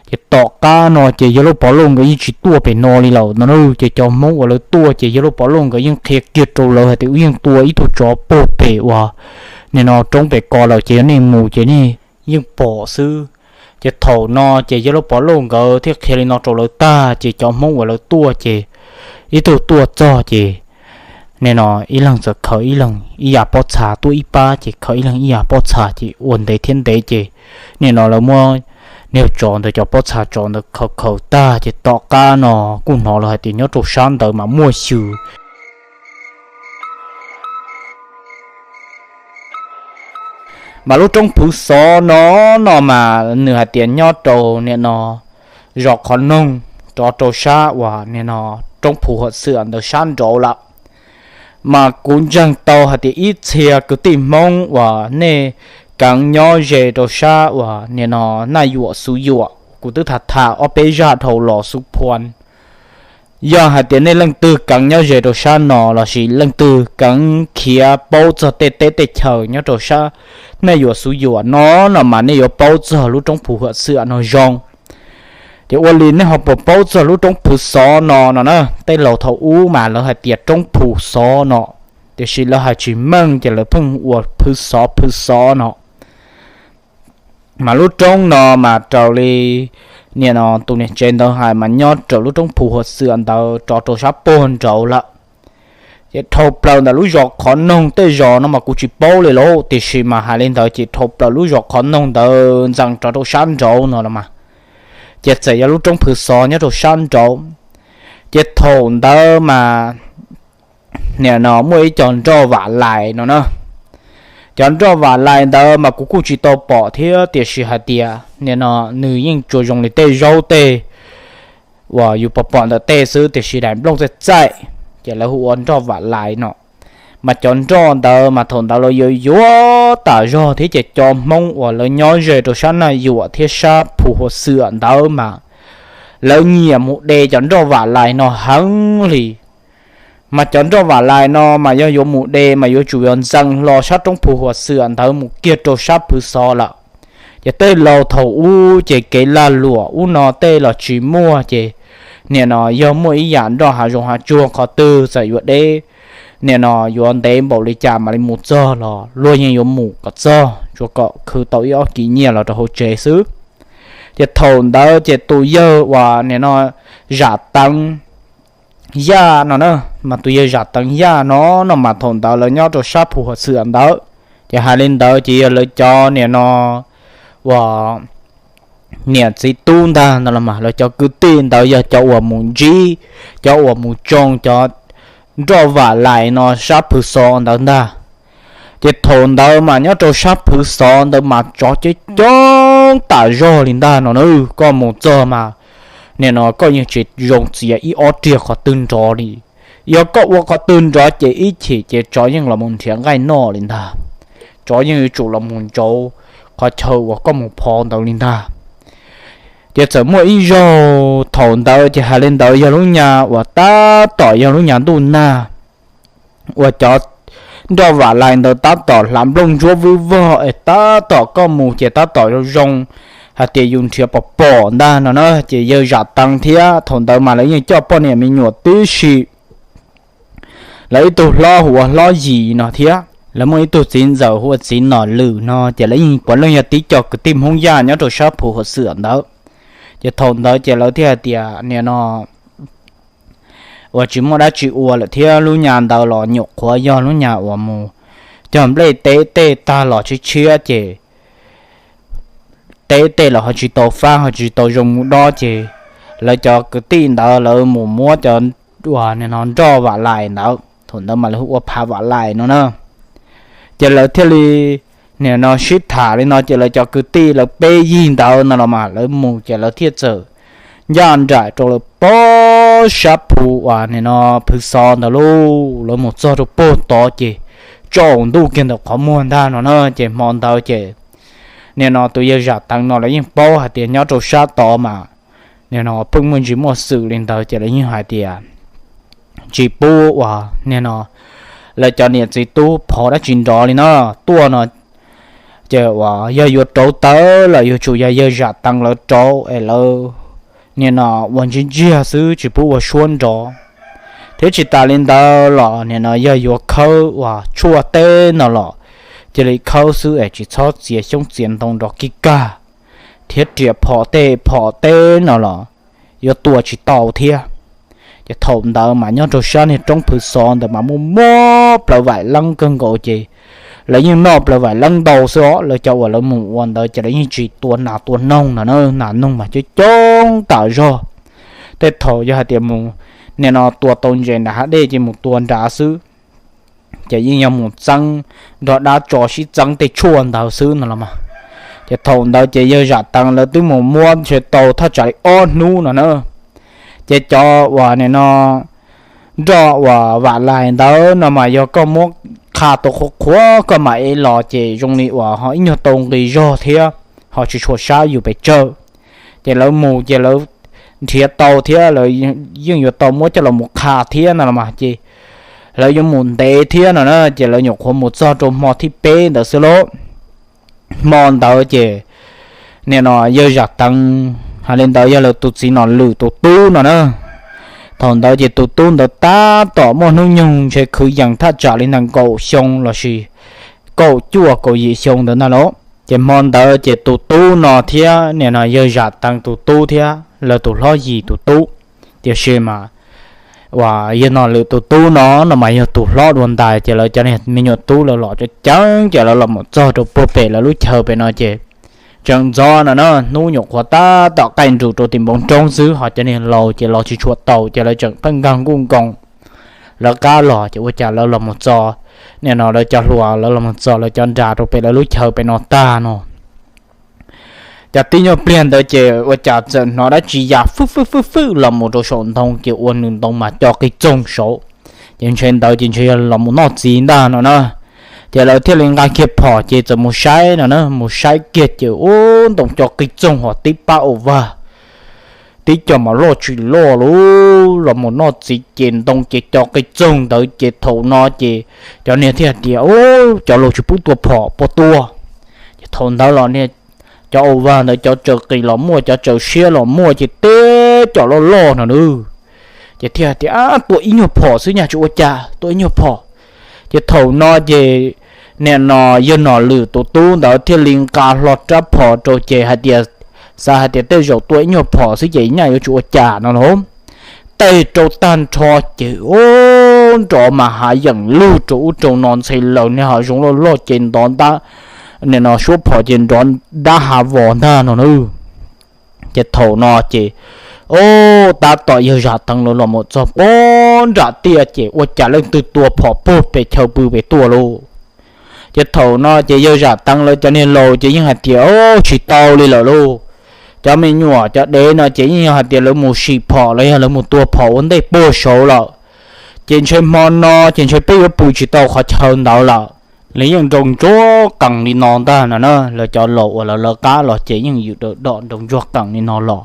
Ces tom qab no ces yawg Lauj Pov Lauj nkawd yeej tsis tuaj pem no li lawm no na. Ces cov Hmoob uas lawv tuaj ces yawg Lauj Pov Lauj nkawd yeej qhia kiag rau lawv hais tias wb yeej tua ib tug tsov puag pem uas nim no roob pem ko lawm ces yog nej mus ces nej yeej pom xwb. Ces thaum no ces yawg Lauj Pov Lauj nkawd thiaj qhia li no rau lawv tag ces cov Hmoob uas lawv tuaj ces ib tug tuaj txog ces nim no ib leeg txawm khaws ib leeg ib yam pob txha, tuaj ib pab ces khaws ib leeg ib yam pob txha ces ua ntev thiab ntev ces nim no lawv muab niag tsov ntawd cov pob txha tsov ntawd khaws khaws tag ces tom qab no kuj hnov lawv hais tias nyob rau sab ntawd mas muaj xyw mas lub roob Phuv Xov no, no mas nws hais tias nyob rau nim no zos qhov noog rov rau sab uas nim no roob Phuv Huam Xwm ntawd sab nraud lawm. Mas kuv ntseeg tau hais tias ib txhia kwv tij Hmoob uas nej kheev nyob ze rau sab uas nim no Naj Yuam Xuv Yuam, kuv twb tham tham ob peb zaj dhau los xub phuaj. Yog hais tias nej leej twg kheev nyob ze rau sab no lossis leej twg kheev khiav paub txog tej teb tej chaw nyob rau sab Naj Yuam Xuv Yuam no, no mas nej yuav paub txog lub roob Phuv Huam Xwm no zoo. Ces ua li nej ho puas paub txog lub roob Phwv Xov no no na? Tej laus thaum ub mas lawv hais tias roob Phwv Xov no, tiam sis lawv hais tsis meej ces lawv pheej ua Phwv Xov Phwv Xov no. Mas lub roob no mas raws li nim no tus niam tsev ntawd hais mas nyob raws lub roob Phwv Huam Xwm ntawd rov rau sab puag nraud lawm. Ces dhau plaws ntawm lub zos Qhov Noog tej zos no mas kuv tsis paub li lauj, tiam sis mas hais li ntawd ces dhau plaws lub zos Qhov Noog ntawd ntxees rov rau sab nraud no los mas, ces txawm yog lub roob Phwv Xov nyob rau sab nraud. Ces thaum ntawd mas nim no muaj ib co nroj vam lais no na. Cov nroj vam lais ntawd mas kuv kuj tsis tau pom thiab, tiam sis hais tias nim no nws yeej tsuas zoo li tej zaub tej uas yus pom pom ntawm tej xwb, tiam sis daim nplooj txaij txaij, ces lawv hu ua nroj vam lais no. Mas cov nroj ntawd mas thaum ntawd lawv yuav yuav tas zog thiab, ces cov Hmoob uas lawv nyob ze rau sab Naj Yuam thiab sab Phwv Huam Xwm ntawd mas lawv nyiam mus de cov nroj vam lais no heev li. Mas cov nroj vam lais no mas yog yuav mus de mas yuav tsum yuav ntxees hlo sab roob Phwv Huam Xwm ntawd mus kiag rau sab Phwv Xov lawm. Ces tej laus thaum ub ces kev lag luam ub no tej los tsis muaj, ces nim no yog muaj ib yam nroj hav zoov hav tsuag qhov twg txawm yuav deb, nim no yuav ntev npaum li cas mam li mus txog los luag yeej yuav mus kom txog, tsuas kom khwv tau ib ob kis nyiaj los rau hauv tsev xwb. Ces thaum ntawd ces tus yawg uas nim no Zam Teev Yaj no na, mas tus yawg Zam Teev Yaj no no mas thaum ntawd lawv nyob rau sab Phwv Huam Xwm ntawd. Ces hais li ntawd ces yog lawv cov nim no uas niam txiv tub ntag no los mas lawv cov kwv tij ntawd yog cov uas mus ntsib, cov uas mus tsoo cov nroj vam lais no sab Phwv Xov ntawd ntag. Ces thaum ntawd mas nyob rau sab Phwv Xov ntawd mas tsov coob coob tas zog li ntag no na. Koj mus txog mas nim no koj yeej tsis zoo txiav ib ob riag qhov twg nrov li. Yog koj ua qhov twg nrov ces ib chim ces tsov yeej los mus nrhiav nqaij noj li ntag. Tsov yeej yuav tsum los mus ntsauv qhov chaw uas koj mus phov ntawd li ntag. Ces txawm muaj ib zaug thaum ntawd ces hais li ntawd yog lub nyas uas tab tom yog lub nyas ntuj nag, uas cov nroj vam lais ntawd tab tom hlav nplooj ntsuab vwb vog es tab tom koj mus ces tab tom zoo zoo hais tias yus nrhiav pom pom ntag no na. Ces yawg Zam Teev thiab thaum ntawd mas lawv yeej coj poj niam me nyuam tib si. Lawv ib tug hlob hu ua Hlob Yim no thiab lawv muaj ib tug txiv ntxawm hu ua Txiv Nom Lwm no, ces lawv yeej puav leej yog tib co kwv tij Hmoob Yaj nyob rau sab Phwv Huam Xwm ntawd. Ces thaum ntawd ces lawv thiaj hais tias nim no uas tsis muaj dab tsi ua lawm thiab lub nyas ntawd los nyuam qhuav yog lub nyas uas mus cog nplej teb tej tag los tshiab tshiab ces teb tej los ho tsis tau fab ho tsis tau zoo mus dob, ces lawv cov kwv tij ntawd lawv mus muab cov uas nim no nroj vam lais ntawd, thaum ntawd mas lawv hu ua phav vam lais no na. Ces lawv thiaj li nim no sib tham li no ces lawv cov kwv tij lawv peb yig ntawd no los mas lawv mus ces lawv thiaj txawm ncaj nraim rau lawv pob sab Phwv uas nim no Phwv Xov ntawd lauj. Lawv mus txog rau puag tod ces tsaus ntuj kiag ntawm qhov muag ntag no na. Ces hmo ntawd ces nim no tus yawg Zam Teev no lawv yeej paub hais tias nyob rau sab tod mas nim no pheej muaj ntsis muaj xwm li ntawd ces lawv yeej hais tias tsis pub uas nim no lawv cov niam txiv tub phov dab tsi nrov li no tuaj no, ces uas yog yuav rauv taws los yuav tsum yog yawg Zam Teev lawv rauv es lawv nim no ua ntsiag ntsiag xwb tsis pub ua suab nrov. Thiab tsis tas li ntawd los nim no yog yuav khawb uas tshuaj teb no los cia li khawb xwb es tsis txhob txiav xyoob txiav ntoo nrov kig kag, thiab riam phom tej phom teb no los yuav tua tsis tau thiab. Ces thaum ntawd mas nyob rau sab niag roob Phwv Xov ntawd mas muaj muab plaws vaim leeb kawg nkaus ces lawv yeej noj plaws vaim leeb ntau xwb os. Lawv cov uas lawv mus ua ntawd ces lawv yeej tsis tua nas tua noog no na, nas noog mas coob coob tas zog. Tej thaum yog hais tias mus nim no tua tau ntses nram hav dej ces mus tua nrad xwb, ces yeej yog mus txeeb nrog dab tso sib txeeb tej tshuaj ntawd xwb no los mas. Ces thaum ntawd ces yawg Zam Teev lawv twb mus muab ntshe tau thaj tsam li ob hnub no na. Ces cov uas nim no nroj uas vam lais ntawd no mas yog koj muab qha tau qhuav qhuav koj mam ev los ces zoo li uas ho ib nyuag tau nqi zog thiab ho tsis tshua sab yus pes tsawg. Ces lawv mus ces lawv nrhiav tau thiab lawv yeej yuav tau muab coj los mus qha thiab no los mas ces lawv yuav mus ntev thiab no na. Ces lawv nyuam qhuav mus txog rau hmo thib peb ntawd xwb lauj. Hmo ntawd ces nim no yawg Zam Teev Hais li ntawd yog lawv tus txiv nom lwm tus tub no na. Thaum ntawd ces tus tub ntawd tab tom muaj hnub nyoog ntshe kwv yees thaj tsam li ntawm kaum xyoo lossis kaum cuaj kaum yim xyoo ntawd ntag lauj. Ces hmo ntawd ces tus tub no thiab nim no yawg Zam Teev tus tub thiab lawv tus hlob Yim tus tub, tiam sis mas uas yawg nom lwm tus tub no no mas yog tus hlob dua ntais, ces lawv cov me nyuam tub lawv los coob coob ces lawv los mus txog rau puag pem lawv lub chaw pem no ces tseem ntxov no na, hnub nyuam qhuav tab tom qaij nrus rau tim npoo roob xwb, ho cov niag laus ces los tsis tshua tau ces lawv tseem pheej nkag nkuj nkoos lawv qab los, ces ua cas lawv los mus txog, nim no lawv cov hluas lawv los mus txog lawv cov nra rau pem lawv lub chaw pem no tag no, cov tib nyuag pliag ntawd ces ua cas txawm hnov dab tsi ya fwj fwj fwj fwj los mus rau saum ntoo, ces ua nws ntoo mas co qig txoog saud, ces ntshe ntawd ces ntshe yog los mus noj txiv ntag no na. Ces lawv thiaj li nqa kiag phom ces txawm mus saib no na, mus saib kiag ces ub, ntoo co qig txoog ho tib pab ua vag, tib co mas loj tsis loj lub los mus noj txiv ces ntoo ces co qig txoog ntawd ces thaum no ces cov niag thiaj tias, Ub, cov laus tsis pub tua phom puas tua? Ces thaum ntawd los niag cov ua vag ntawd cov tsaws qis los muaj, cov tsaws siab los muaj, ces tib co loj loj no na. Ces thiaj tias, Ab, tua ib nyuag phom xwb nyaj tsis ua cas, tua ib nyuag phom. Ces thaum no ces nim no yawg nom lwm tus tub ntawd thiaj li nqa hlo rab phom rau ces hais tias, xav hais tias tej zaum tua ib nyuag phom xwb ces nyaj yuav tsis ua cas no lauj. Tej rau tag nrho ces ub, nrov mas hav yeem lug rau ub rau no, ntxhe lawm niag hav zoov loj loj ces nrov ntab, nim no suab phom ces nrov ntab hav vos ntag no na. Ces thaum no ces ub, tab tom yawg Zam Teev lawv los mus txog puag nram tiaj ces ua cas leej twg tua phom puag pem chaw pw pem tuaj lauj. Ces thaum no ces yawg Zam Teev lawv cov niag laus ces yeej hais tias, Ub, tsis tau li lawm lauj. Cov me nyuam cov dev no ces yeej yog hais tias lawv mus sim phom los yog lawv mus tua phom ua ntej puag saud lawm. Ces ntshe hmo no ces ntshe peb yuav pw tsis tau qhov chaw ntawd lawm. Lawv yeej nroo ntsuag qees li no ntag no na, lawv cov laus uas lawv lawv qab los ces yeej yws dawm dom nroo ntsuag qees li no los.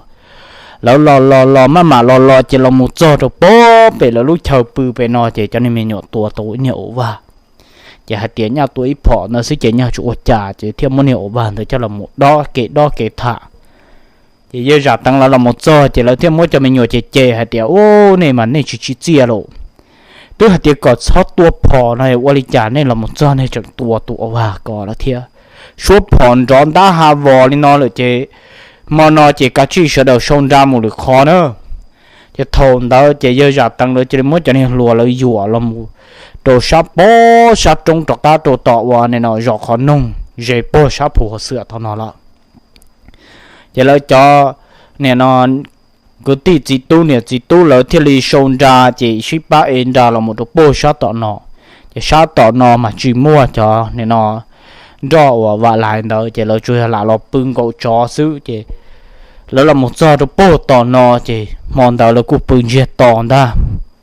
Lawv los los los maj mam los los ces los mus txog rau puag pem lawv lub chaw pw pem no ces cov niag me nyuam tua tau ib niag ua vag. Ces hais tias nyaj tua ib phom ntawd xwb ces nyaj tsis ua cas, ces thiaj muab niag ua vag ntawd coj los mus dob kev dob kev tham. Ces yawg Zam Teev lawv los mus txog ces lawv thiaj muab cov me nyuam ces cem hais tias, Ub, nej mas nej tsis tsim txiaj lauj. Twb hais tias kom txhob tua phom no ua li cas nej los mus txog nej tseem tua tus ua vag ko lawm thiab. Suab phom nrov ntab hav vos li no lawm ces hmo no ces kav tsij sawv daws sau nra mus lwm qhov na. Ces thaum ntawd ces yawg Zam Teev lawv cia li muab cov niag hluas lawv yuam los mus rau sab pob sab roob rov qab rau tom uas nim no zos qhov noog ze puag sab phu hauv xwm tom no lawm. Ces lawv cov nim no kwv tij txiv tub niam txiv tub lawv thiaj li sau nra ces sib pab ev nra los mus rau puag sab tom no. Ces sab tom no mas tsis muaj cov nim no nroj uas vam lais ntawd ces lawv tsuas yog lam los pw nkaum tsov xwb ces lawv los mus txog rau puag tom no ces hmo ntawd lawv kuj pw ntsiag to ntag.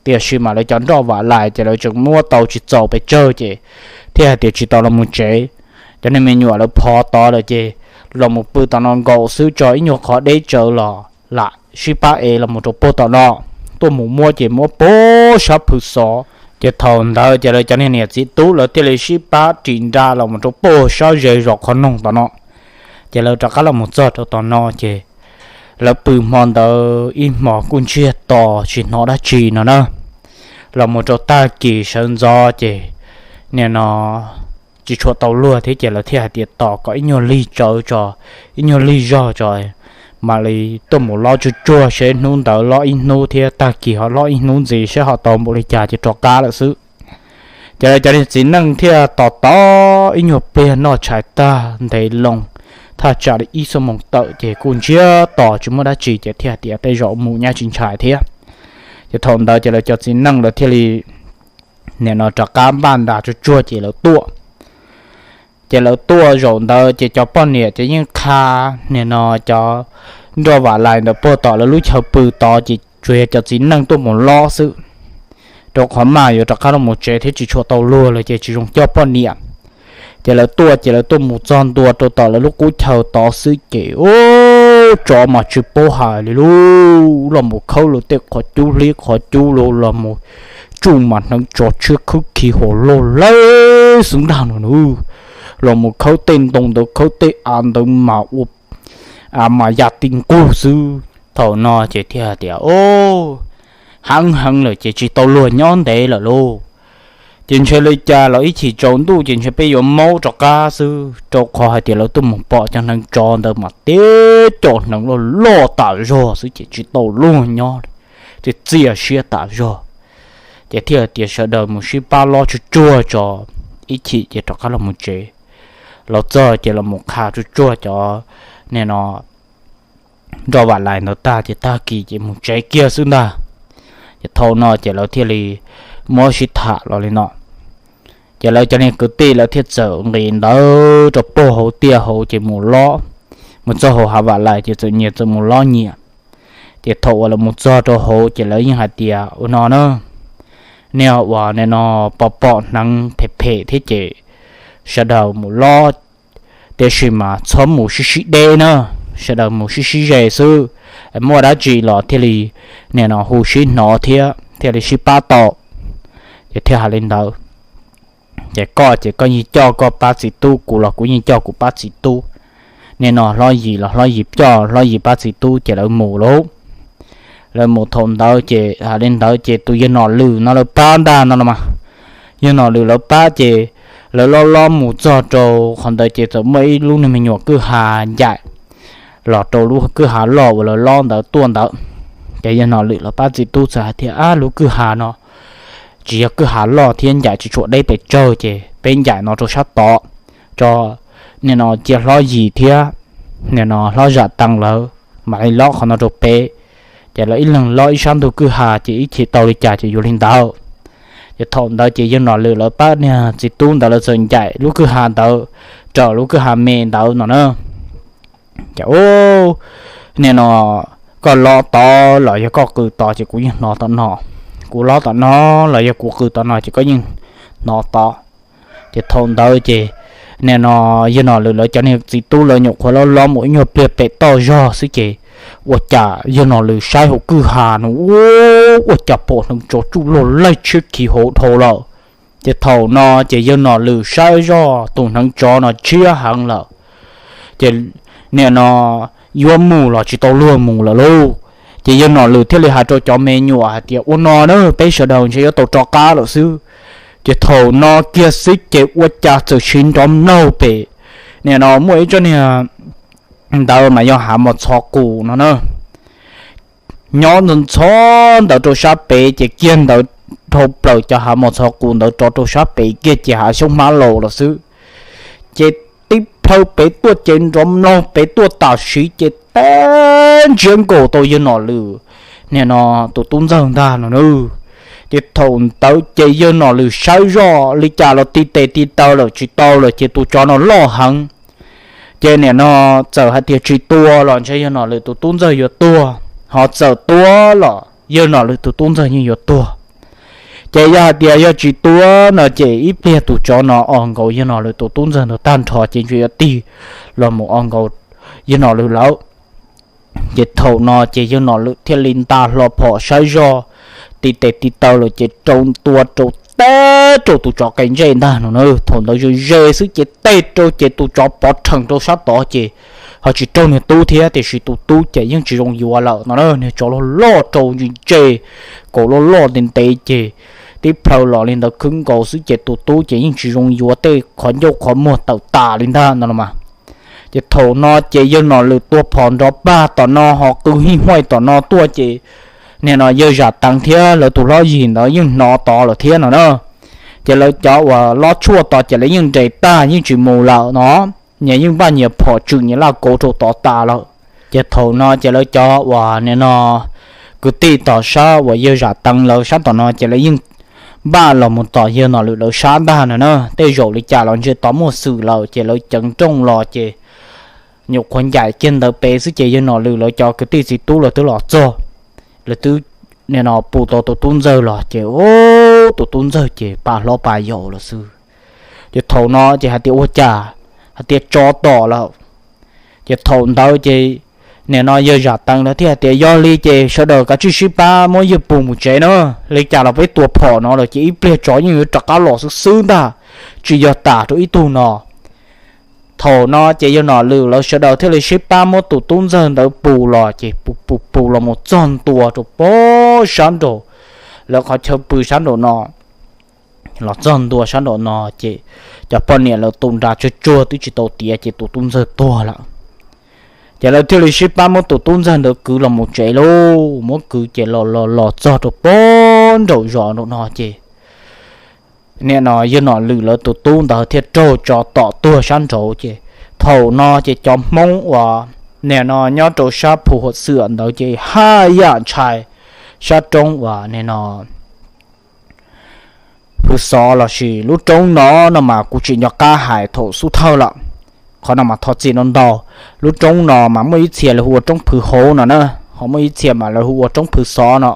Tiam sis mas lawv cov nroj vam lais ces lawv tseem muab tau tsis txaus pes tsawg ces thiaj hais tias tsis tau los mus tsev. Cov niag me nyuam lawv phov tod lawm ces los mus pw tom no nkaum xwb tso ib nyuag qhov deb tsawv los lam sib pab ev los mus rau puag tom no. Tuaj mus muab ces muab puag sab phu xov. Ces thaum ntawd ces lawv cov niag niam txiv tub lawv thiaj li sib pab ris nra los mus rau puag sab ze zos qhov noog tom no. Ces lawv rov qab los mus txog rau tom no ces lawv pw hmo ntawd ib hmos kuj ntsiag to tsis hnov dab tsi no na. Los mus rau tag kis sawv ntxov ces nim no tsis tshua tau luag thiab ces lawv thiaj hais tias tos kom ib nyuag lig tsawv tso, ib nyuag lig zog tso mam li tuaj mus lob tsuag tsuag seb hnub ntawd lob ib hnub thiab tag kis ho lob ib hnub ntxiv seb ho tau npaum li cas ces rov qab lawm xwb. Ces lawv cov niag txiv neej thiaj tos tos ib nyuag pliag noj tshais tag ntev loo, thaj tsam li ib xuab moos tawm ces kuj ntsiag to tsis muaj dab tsi ces thiaj hais tias tej zaum mus nyab tsis ntshai thiab. Ces thaum ntawd ces lawv cov txiv neej lawv thiaj li nim no rov qab npaj nra tsuag tsuag ces lawv tuaj. Ces lawv tuaj zaum ntawd ces cov poj niam ces yeej qha nim no cov nroj vam lais ntawd puag tom lawv lub chaw pw tod ces tsuas yog cov txiv neej tuaj mus lob xwb, rau qhov mas yuav rov qab los mus tsev thiab tsis tshua tau luag lawm ces tsis zoo coj poj niam. Ces lawv tuaj ces lawv tuaj mus txog ntua rau tom lawv lub qub chaw tod xwb ces ub, tsov mas tsis paub hais li lub los mus khawb lawv tej qhov cub hlib qhov cub los los mus tsuj mas hneev tsov tshiab khwb khi hos loj leb xwb ntag no na. Los mus khawb tej ntoo ntawd khawb tej av ntawd mas ua mas ya ti nqug xwb. Thaum no ces thiaj hais tias, o, heev heev lawm ces tsis tau luag nyob ntev lawm lauj. Ces ntshe li cas los ib chim tsaus ntuj ces ntshe peb yuav maub rov qab xwb, rau qhov hais tias lawv tuaj mus pom cov hneev tsov ntawd mas teb cov hneev loj loj tas zog xwb ces tsis tau luag nyob li, ces txias siab tas zog. Ces thiaj tias sawv daws mus sib pab lob tsuag tsuag tso, ib chim ces rov qab los mus tsev. Los txog ces los mus qha tsuag tsuag cov nim no nroj vam lais ntawd tag ces tag kis ces mus tsev kiag xwb ntag. Ces thaum no ces lawv thiaj li muab sib tham los li no. Ces lawv cov niag kwv tij lawv thiaj txawm nqis ntawd rau puag hauv tiaj hauv ces mus lob, mus txog hauv hav vam lais ces txawm nyias txawm mus lob nyias. Ces thaum uas lawv mus txog rau hauv ces lawv yeej hais tias ua no na, nej uas nim no pom pom hneev phem phem thiab ces sawv daws mus lob, tiam sis mas txhob mus sib sib deb na, sawv daws mus sib sib ze xwb, muaj dab tsi los thiaj li nim no hu sib hnov thiab thiaj li sib pab tau. Ces thiaj hais li ntawd. Ces koj ces koj yeej coj koj pab txiv tub, kuv los kuv yeej coj kuv pab txiv tub, nim no hlob Yim los hlob Yim coj hlob Yim pab txiv tub ces lawv mus lauj. Lawv mus thaum ntawd ces hais li ntawd ces tus yawg Nom Lwm no lawv pab ntag no los mas. Yawg Nom Lwm lawv pab ces lawv lob lob mus txog rau qhov ntawd ces txawm muaj ib lub niag me nyuam kwj ha ncaim los rau lub kwj ha loj uas lawv lob ntawd tuaj ntawd. Ces yawg Nom Lwm lawv pab txiv tub txawm hais tias, ab, lub kwj ha no tsis yog kwj ha loj thiab ncaim tsis tshua deb pes tsawg ces peb ncaim no rau sab tod tso, nim no cia hlob Yim thiab nim no hlob Zam Teev lawv mam li lob qhov no rau peb. Ces lawv ib leeg lob ib sab ntug kwj ha ces ib chim tau li cas ces yuav li ntawd. Ces thaum ntawd ces yawg Nom Lwm lawv pab niag txiv tub ntawd lawv txawm ncaim lub kwj ha ntawd raws lub kwj ha me ntawd no na. Ces, u, nim no koj lob tod los yog koj qw tod ces kuv yeej hnov tom no, kuv lob tom no los yog kuv qw tom no ces koj yeej hnov tod. Ces thaum ntawd ces nim no yawg Nom Lwm lawv cov niag txiv tub lawv nyuam qhuav lob lob mus ib nyuag pliag pem toj zog xwb ces ua cas yawg Nom Lwm saib hauv kwj ha no, u, ua cas pom hneev tsov tsuj luag laij tshiab khiv hauv dhau lawm. Ces thaum no ces yawg Nom Lwm saib zoj tus hneev tsov no tshiab heev lawm. Ces nim no yuav mus los tsis tau luag mus lawm lauj. Ces yawg Nom Lwm thiaj li hais rau cov me nyuam hais tias, ua no na, peb sawv daws ntshe yuav tau rov qab lawm xwb. Ces thaum no kiag xwb ces ua cas txawm siv nrov mlaug pem, nim no muaj ib tsob niag ntawd mas yog hav mos txhov qus no na, nyob ntxhov ntawd rau sab pem ces kiag ntawd dhau plaws cov hav mos txhov qus ntawd rov rau sab pem kiag ces hav xyoob hmab laus los xwb. Ces tib plhaw pem tuaj ces nrov mlaug pem tuaj tam sim ces teb ntsiab nkaus tau yawg Nom Lwm nim no tus tub ntxawg ntag no na. Ces thaum ntawd ces yawg Nom Lwm saib zoj li cas los ti tes ti taw lawm tsis tau lawm ces tus tsov no loj heev. Ces nim no txawm hais tias tsis tua los ntshe yawg Nom Lwm tus tub ntxawg yuav tuag, ho txawm tua los yawg Nom Lwm tus tub ntxawg yeej yuav tuag. Ces yog hais tias yog tsis tua no ces ib pliag tus tsov no os nkaus yawg Nom Lwm tus tub ntxawg ntawd tag nrho ces ntshe yuav tig los mus os nkaus yawg Nom Lwm lawm. Ces thaum no ces yawg Nom Lwm thiaj li nta hlo phom saib zoj ti tes ti taw lawm ces rau tua rau teb rau tus tsov qe ntsej ntag no na. Thaum ntawd ze ze xwb ces teb rau ces tus tsov pov rhees rau sab tod ces ho tsis raug niag tub thiab tiam sis tus tub ces yeej tsis zoo yuav lawm no na. Niag tsov loj loj rau ntse ntse, kaus loj loj ntev ntev ces tib plhaw los li ntawd khwb nkaus xwb ces tus tub ces yeej tsis zoo yuav, tej qhov ncauj qhov muag tawm tas li ntag no los mas. Ces thaum no ces yawg Nom Lwm tua phom nrov pag tom no ho qw hij huaj tom no tuaj ces nim no yawg Zam Teev thiab lawv tus hlob Yim ntawd yeej hnov tod lawm thiab no na. Ces lawv cov uas lob tshuaj tod ces lawv yeej nres tag yeej tsis mus lawm no, nyias yeej npaj nyias phom tswm nyias laj kauv rau tod tas lawm. Ces thaum no ces lawv cov uas nim no kwv tij tom sab uas yawg Zam Teev lawv sab tom no ces lawv yeej npaj los mus tom yawg Nom Lwm lawv sab ntag no na. Tej zaum li cas los ntshe tod muaj xwm lawm ces lawv ceev nrooj los ces nyuam qhuav ncaim kiag ntawd pem xwb ces yawg Nom Lwm lawv cov kwv tij txiv tub lawv twb los txog, lawv twb nim no pum tau tus tub ntxawg los ces tus tub ntxawg ces pa hlob pa yau lawm xwb. Ces thaum no ces hais tias ua cas, hais tias tso tom lawm. Ces thaum ntawd ces nim no yawg Zam Teev lawv thiaj hais tias yog li ces sawv daws kav tsij sib pab muab yawg pus mus tsev na, li cas los peb tua phom no lawm ces ib pliag tsov yeej yuav rov qab los xwb xwb ntag, tsis yog tas rau ib tug no. Thaum no ces yawg Nom Lwm lawv sawv daws thiaj li sib pab muab tus tub ntxawg ntawd pus los ces pus pus pus los mus txog ntua rau pem sab nraum lawv qhov chaw pw sab nraum no. Los txog ntua sab nraum no ces cov poj niam lawv tu nra tsuag tsuag twb tsis tau tiav ces tus tub ntxawg tuag lawm. Ces lawv thiaj li sib pab muab tus tub ntxawg ntawd kwv los mus tsev lauj. Muab kwv ces los los los txog rau pem nraum zos nraum no ces nim no yawg Nom Lwm lawv tus tub ntawd thiaj raug tso tom tuag sab nraud ces thaum no ces cov Hmoob uas nim no nyob rau sab Phu Huam Xwam ntawd ces haj yam ntshai sab roob uas nim no Phwv Xov lossis lub roob no no mas kuv tsis nco qab hais thaum xub thawj lawm. Qhov no mas thov txim ntau ntau. Lub roob no mas muaj ib txhia lawv hu ua roob Phwv Hauv no na, ho muaj ib txhia mas lawv hu ua roob Phwv Xov no.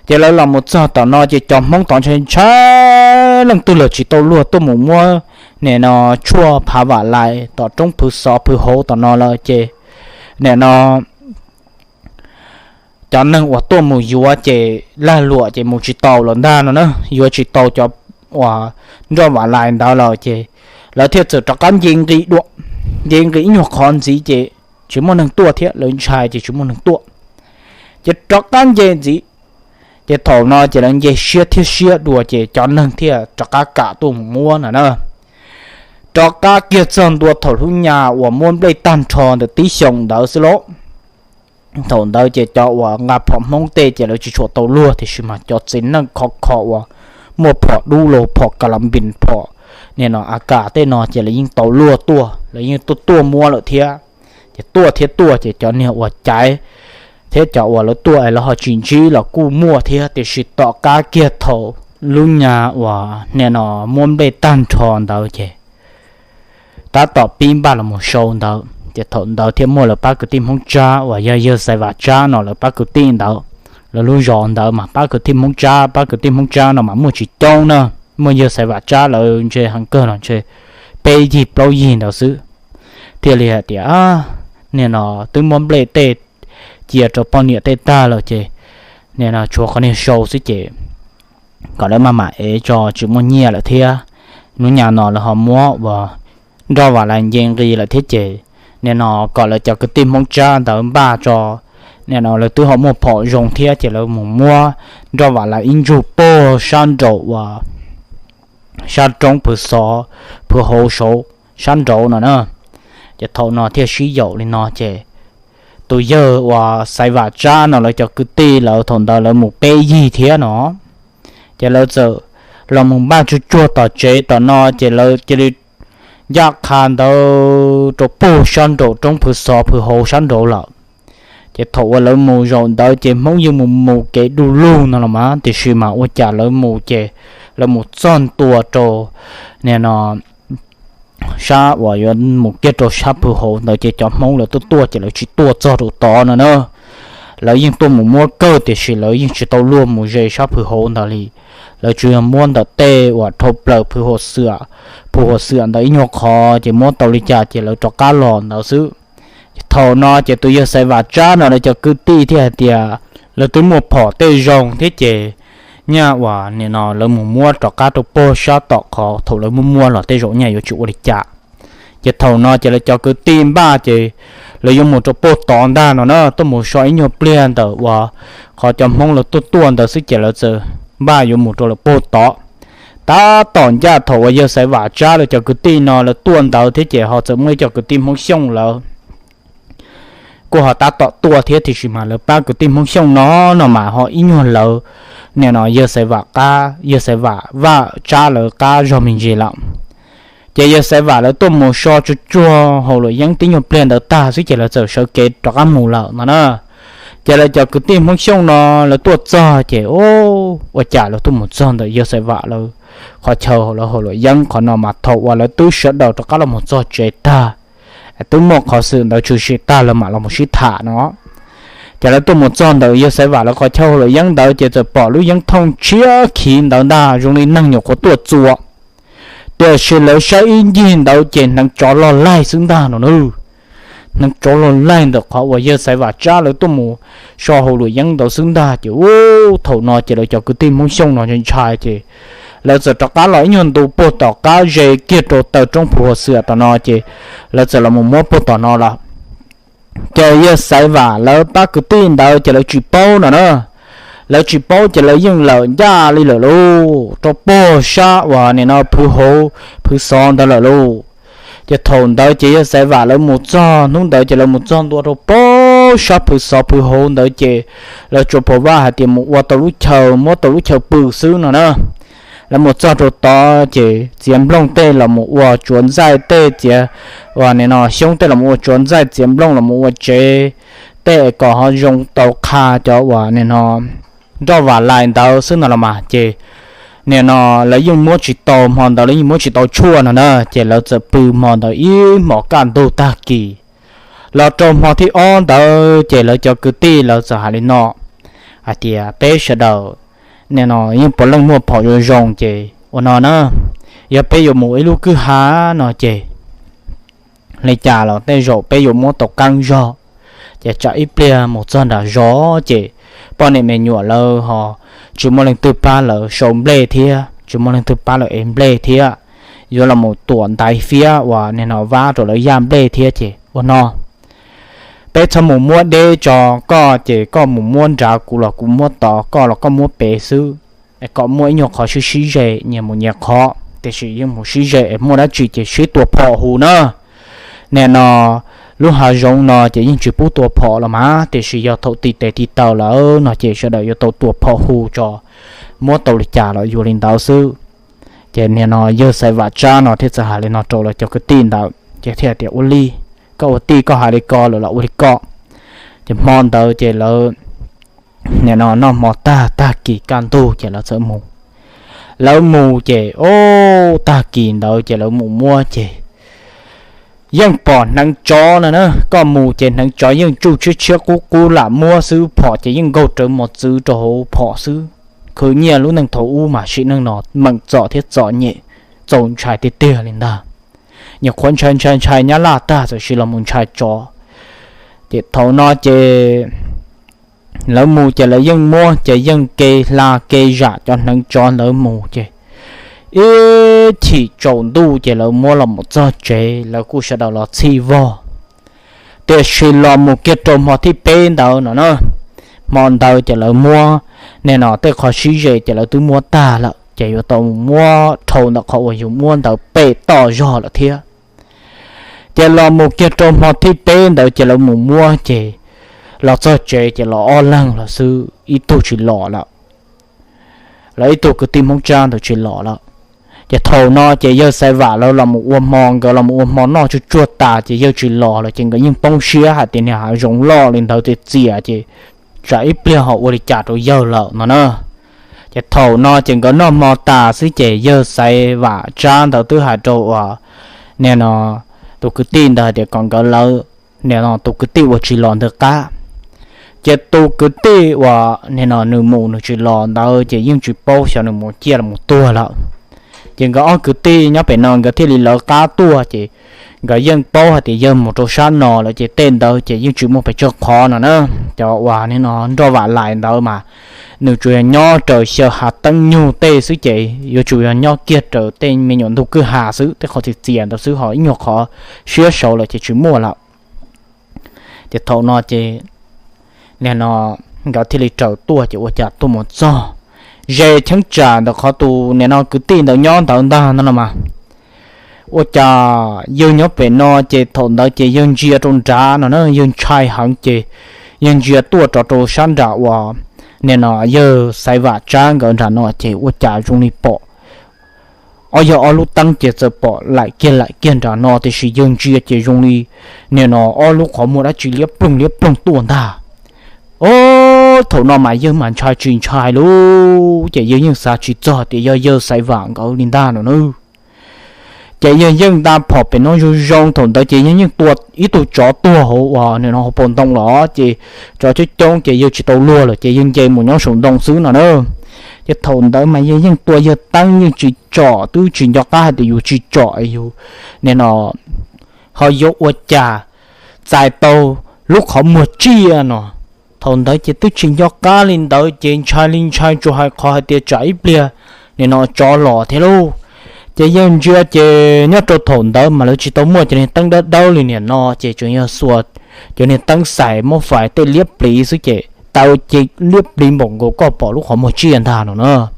Ces lawv los mus txog tom no ces cov Hmoob tod ntshai ntshai, leej twg los tsis tau luag tuaj mus muab nim no tshuaj phav vam lais tom roob Phwv Xov Phwv Hauv tom no lawm ces nim no cov neeg uas tuaj mus yuav ces lag luam ces mus tsis tau lawm ntag no na, yuav tsis tau cov uas nroj vam lais ntawd lawm ces lawv thiaj txawm rov qab nce nqis dua, nce nqis ib nyuag qhov ntxiv ces tsis muaj neeg tuaj thiab, lawv ntshai ces tsis muaj neeg tuaj. Ces rov qab nce ntxiv, ces thaum no ces lawv nce siab thiab siab dua ces cov neeg thiaj rov qab kam tuaj mus muab no na. Rov qab kiag txog ntua thaum lub nyas uas muab nplej tag nrho ntawm tib xyoos ntawd xwb lauj. Thaum ntawd ces cov uas nqa phom Hmoob tej ces lawv tsis tshua tau luag, tiam sis mas cov txiv neej khov kho uas muaj phom dub los phom ka la npis phom nim no a kas tej no ces lawv yeej tau luag tuaj, lawv yeej tuaj tuaj muab lawm thiab. Ces tuaj thiab tuaj ces cov niag uas caiv thiab cov uas lawv tuaj es lawv ho tsis ntsib los kuj muaj thiab, tiam sis tom qab kiag thaum lub nyas uas nim no muab nplej tag nrho ntawd ces tab tom pib npaj los mus sau ntawd ces thaum ntawd thiaj muaj lawv pab kwv tij Hmoob Tsab uas yog yawg Xaiv Vam Tsab no lawv pab kwv tij ntawd. Lawv lub zos ntawd mas pab kwv tij Hmoob Tsab, pab kwv tij Hmoob Tsab no mas muaj tsis coob na, muaj yawg Xaiv Vam Tsab lawv ntshe heev kawg los ntshe peb yig plaub yig ntawd xwb. Thiaj li hais tias nim no twb muab nplej tej cia rau poj niam tej tag lawm ces nim no tshuav qhov niag sau xwb ces kom lawv maj mam ev tso, tsis muaj nyiaj lawm thiab. Hnub nyas no lawv ho muab uas nroj vam lais nce nqis lawm thiab ces nim no kom lawv cov kwv tij Hmoob Tsab ntawd npaj tso. Nim no lawv twb ho muaj phom zoo thiab ces lawv mus muab nroj vam lais ib ntsug pog sab nraum uas sab roob Phwv Xov, Phwv Hauv saud sab nraud no na. Ces thaum no thiaj sib yaum li no ces tus yawg uas Xaiv Vam Tsab no lawv cov kwv tij lawv thaum ntawd lawv mus peb yig thiab no. Ces lawv txawm los mus npaj tsuag tsuag tom tsev tom no ces lawv cia li ncaj qha ntawd rau pug sab nraum roob Phwv Xov Phwv Hauv sab nraud lawm. Ces thaum uas lawv mus zaum ntawd ces Hmoob yeej mus mus kev du lug no los mas, tiam sis mas ua cas lawv mus ces lawv mus txog ntua rau nim no sab uas yuav mus kiag rau sab Phwv Hauv ntawd ces cov Hmoob lawv tuaj tuaj ces lawv tsis tuaj txog rau tod no na. Lawv yeej tuaj mus muab kawg tiam sis lawv yeej tsis tau luag mus ze sab Phwv Hauv ntawd li. Lawv tsuas yog muab ntawm tej uas dhau plaws Phwv Hauv Xwam, Phwv Hauv Xwam ntawd ib nyuag qhov ces muab tau li cas ces lawv rov qab los ntawd xwb. Thaum no ces tus yawg Xaiv Vam Tsab no lawv cov kwv tij thiaj hais tias lawv twb muaj phom tej zoo thiab ces nyaj uas nim no lawv mus muab rov qab rau pug sab tom qhov thaum lawv muab muab los tej zaum nyaj yuav tsis ua li cas. Ces thaum no ces lawv cov kwv tij npaj ces lawv yuav mus rau pug tod ntag no na, tuaj mus so ib nyuag pliag ntawm uas qhov cov Hmoob lawv tuaj tuaj ntawd xwb ces lawv txawm npaj yuav mus rau lawv pug tod. Tab tom ncaj thaum uas yawg Xaiv Vam Tsab lawv cov kwv tij no lawv tuaj ntawd thiab ces ho txawm muaj ib co kwv tij Hmoob Xyooj lawv kuj ho tab tom tuaj thiab, tiam sis mas lawv pab kwv tij Hmoob Xyooj no no mas ho ib nyuag lawv nim no yawg Xaiv Vam qab, yawg Xaiv Vam Vaj Tsab lawv qab zog me ntsis lawm. Ces yawg Xaiv Vam lawv tuaj mus so tsuag tsuag haus luam yeeb tib nyuag pliag ntawd tag xwb ces lawv txawm sawv kev rov qab mus lawm no na. Ces lawv cov kwv tij Hmoob Xyooj no lawv tuaj txog ces ua cas lawv tuaj mus txog ntawm yawg Xaiv Vam lawv qhov chaw lawv haus luam yeeb qhov no mas thaum uas lawv twb sawv daws rov qab los mus txog tsev tag, twb muaj qhov xwm ntawd tshwm sim tag lawv mam los mus sib tham no. Ces lawv tuaj mus txog ntawm yawg Xaiv Vam lawv qhov chaw haus luam yeeb ntawd ces txawm pom lub yeeb thooj tshiab khiv ntawd ntag zoo li neeg nyuam qhuav tuaj txua. Tiam sis lawv saib ib ncig ntawd ces hneev tsov loj laig xwb ntag no na. Hneev tsov loj laig ntawm qhov uas yawg Xaiv Vam Tsab lawv tuaj mus so haus luam yeeb ntawd xwb ntag ces ub, thaum no ces lawv cov kwv tij Hmoob Xyooj no ntshai ces Lawv txawm rov qab los ib nyuag ntu puag tom qab ze kiag rau taw roob Phu Hua Xwm tom no ces lawv txawm los mus muab puag tom no lawm. Ces yawg Xaiv Vam lawv pab kwv tij ntawd ces lawv tsis paub no na. Lawv tsis paub ces lawv yeej lawm ncaj li lawm lauj, rau puag sab uas nim no Phwv Hauv Phwv Xov ntawd lawm lauj. Ces thaum ntawd ces yawg Xaiv Vam lawv mus txog hnub ntawd ces lawv mus txog ntua rau puag sab Phwv Xov Phwv Hauv ntawd ces lawv tsuas pom vaj hais tias mus ua tau lub chaw, muab tau lub chaw pw xwb no na. Lawv mus txog rau tod ces txiav nplooj tej los mus ua tsuav ntxaij tej, txiav uas nim no xyoob tej los mus ua tsuav ntxaij, txiav nplooj los mus ua tsev tej es kom ho zoo tau qha cov uas nim no nroj vam lais ntawd xwb no los mas ces nim no lawv yeej muab tsis tau, hmo ntawd lawv yeej muab tsis tau tshuaj no na. Ces lawv txawm pw hmo ntawd ib hmos kaj ntug tag kis. Los rau hmo thib ob ntawd ces lawv cov kwv tij lawv txawm hais li no hais tias peb sawv daws nim no yeej puav leej muaj phom zoo zoo ces ua no na, yog peb yuav mus ib lub kwj ha no ces li cas los tej zaum peb yuav muab tau qeeb zog. Ces tsam ib pliag mus txog nram zos ces poj niam me nyuam lawv ho tsis muaj leej twg pab lawv sau nplej thiab tsis muaj leej twg pab lawv ev nplej thiab, yuav los mus tuam ntaiv fiab uas nim no vab rau lawv yaj nplej thiab ces ua no, peb txhob mus muab deb tso, koj ces koj mus muab nrad, kuv los kuv muab tod, koj los koj muab pem xwb, kom muaj ib nyuag qhov sib sib ze nyias mus nyias qhov, tiam sis yeej mus sib ze es muaj dab tsi ces sib tua phom hu na. Nim no lub hav zoov no ces yeej tsis pub tua phom los mas, tiam sis yog thaum tis tes tis taw lawm no ces sawv daws yuav tau tua phom hu tso, muab tau li cas los yuav li ntawd xwb. Ces nim no yawg Xaiv Vam Tsab no thiaj txawm hais li no rau lawv cov kwv tij ntawd ces thiaj tias ua li, koj ua tij koj hais li ko lawm los ua li ko. Ces hmo ntawd ces lawv nim no noj hmo tag, tag kis kaj ntug ces lawv txawm mus. Lawv mus ces o, tag kis ntawd ces lawv mus muab ces yeej pom hneev tsov no na, koj mus ces hneev tsov yeej tsuj tshiab tshiab qub qub lam muab xwb, phom ces yeej nkaug rawv mos txwv rau hauv phom xwb. Khwv nyiaj lub neej thaum ub mas sim neej no meem txom thiab txom nyem, txaus ntshai tiag tiag li ntag. Nyuam qhuav ntshai ntshai ntshai nyab laj tag txawm sis los mus ntshai tsov. Ces thaum no ces lawv mus ces lawv yeej muab ces yeej ke hla ke zam cov hneev tsov ntawd mus ces ib chim tsaus ntuj ces lawv muab los mus txog tsev, lawv kuj sawv daws los txhij vog. Tiam sis los mus kiag rau hmo thib peb ntawd no na, hmo ntawd ces lawv muab nim no tej qhov sib ze ces lawv twb muab tag lawm ces yuav tau mus muab dhau ntawm qhov uas yus muab ntawd pem toj zog lawm thiab. Ces los mus kiag rau hmo thib peb ntawd ces lawv mus muab ces los txog tsev ces los ob leeg los xwb, ib tug tsis los lawm. Lawv ib tug kwv tij Hmoob Tsab ntawd tsis los lawm. Ces thaum no ces yawg Xaiv Vam lawv los mus ua hmo, nkawd los mus ua hmo noj tsuag tsuag tas ces yawg tsis los lawm ces nkawd yeej poob siab hais tias niag hav zoov loj li ntawd txias txias ces tsam ib pliag ho ua li cas rau yawg lawm no na. Ces thaum no ces nkawd noj hmo tas xwb ces yawg Xaiv Vam Tsab ntawd twb hais rau uas nim no tus kwv tij ntawd hais tias kom nkawd lawv nim no tus kwv tij uas tsis los ntawd qab. Ces tus kwv tij uas nim no nws mus nws tsis los ntawd ces yeej tsis paub xyov nws mus ciaj los mus tuag lawm. Ces nkawd ob kwv tij nyob pem no nkawd thiaj li lawv qab tuaj ces nkawd yeej paub hais tias yawg mus rau sab no lawm ces tej ntawd ces yeej tsis muaj pes tsawg qhov no na. Cov uas nim no nroj vam lais ntawd mas nws tsuas yog nyob raws xyaw hav teeb nyug tej xwb ces yuav tsum yog nyob kiag raws tej me nyuam ntug kwj ha xwb, tej qhov txias txias ntawd xwb ho ib nyuag qhov siab saud lawm ces tsis muaj lawm. Ces thaum no ces nim no nkawd thiaj li raws tuaj ces ua cas tuaj mus txog ze cheeb tsam ntawm qhov tus nim no kwv tij ntawd nyob ntawd ntag no no mas. Ua cas yawg nyob pem no ces thaum ntawd ces yawg ntsia rau nrad no na, yawg ntshai heev ces yawg ntsia tuaj rov rau sab nram uas nim no yawg Xaiv Vam Tsab nkawd nram no ces ua cas zoo li pom ob yawg ob lub teeb ces txawm pom laim kiag laim kiag nram no, tiam sis yawg ntsia ces zoo li nim no ob lub qhov muag dab tsi liab ploog liab ploog tuaj ntag. O, thaum no mas yawg mas ntshai tsis ntshai lauj, ces yawg yeej xav tsis txog tias yog yawg Xaiv Vam nkawd li ntag no na. Ces yawg yeej nta phom pem no zoo zoo, thaum ntawd ces yawg yeej tua ib tug tsov tuag hauv uas nim no hauv paus ntoo los ces tsov coob coob ces yawg tsis tau luag lawm ces yawg nce mus nyob saum ntoo xwb no na. Ces thaum ntawd mas yawg yeej tua yawg teeb yeej tsis tsom, twb tsis nco qab hais tias yus tsis tsom yus nim no ho yuav ua cas txais tau lub qhov muag tsiaj no. Thaum ntawd ces twb tsis nco qab li ntawd ces ntshai li ntshai tsuas hais qhov hais tias tsam ib pliag nim no tsov los thiab lauj. Ces yawg ntsia ces nyob rau thaum ntawd mas lawv tsis tau muaj cov niag teeb dawb dawb li nim no, ces tseem yog xuas cov niag teeb xais muab fais tej liab pliv xwb ces taw ces liab pliv npaum nkaus koj pom lub qhov muag tsiaj ntag no na.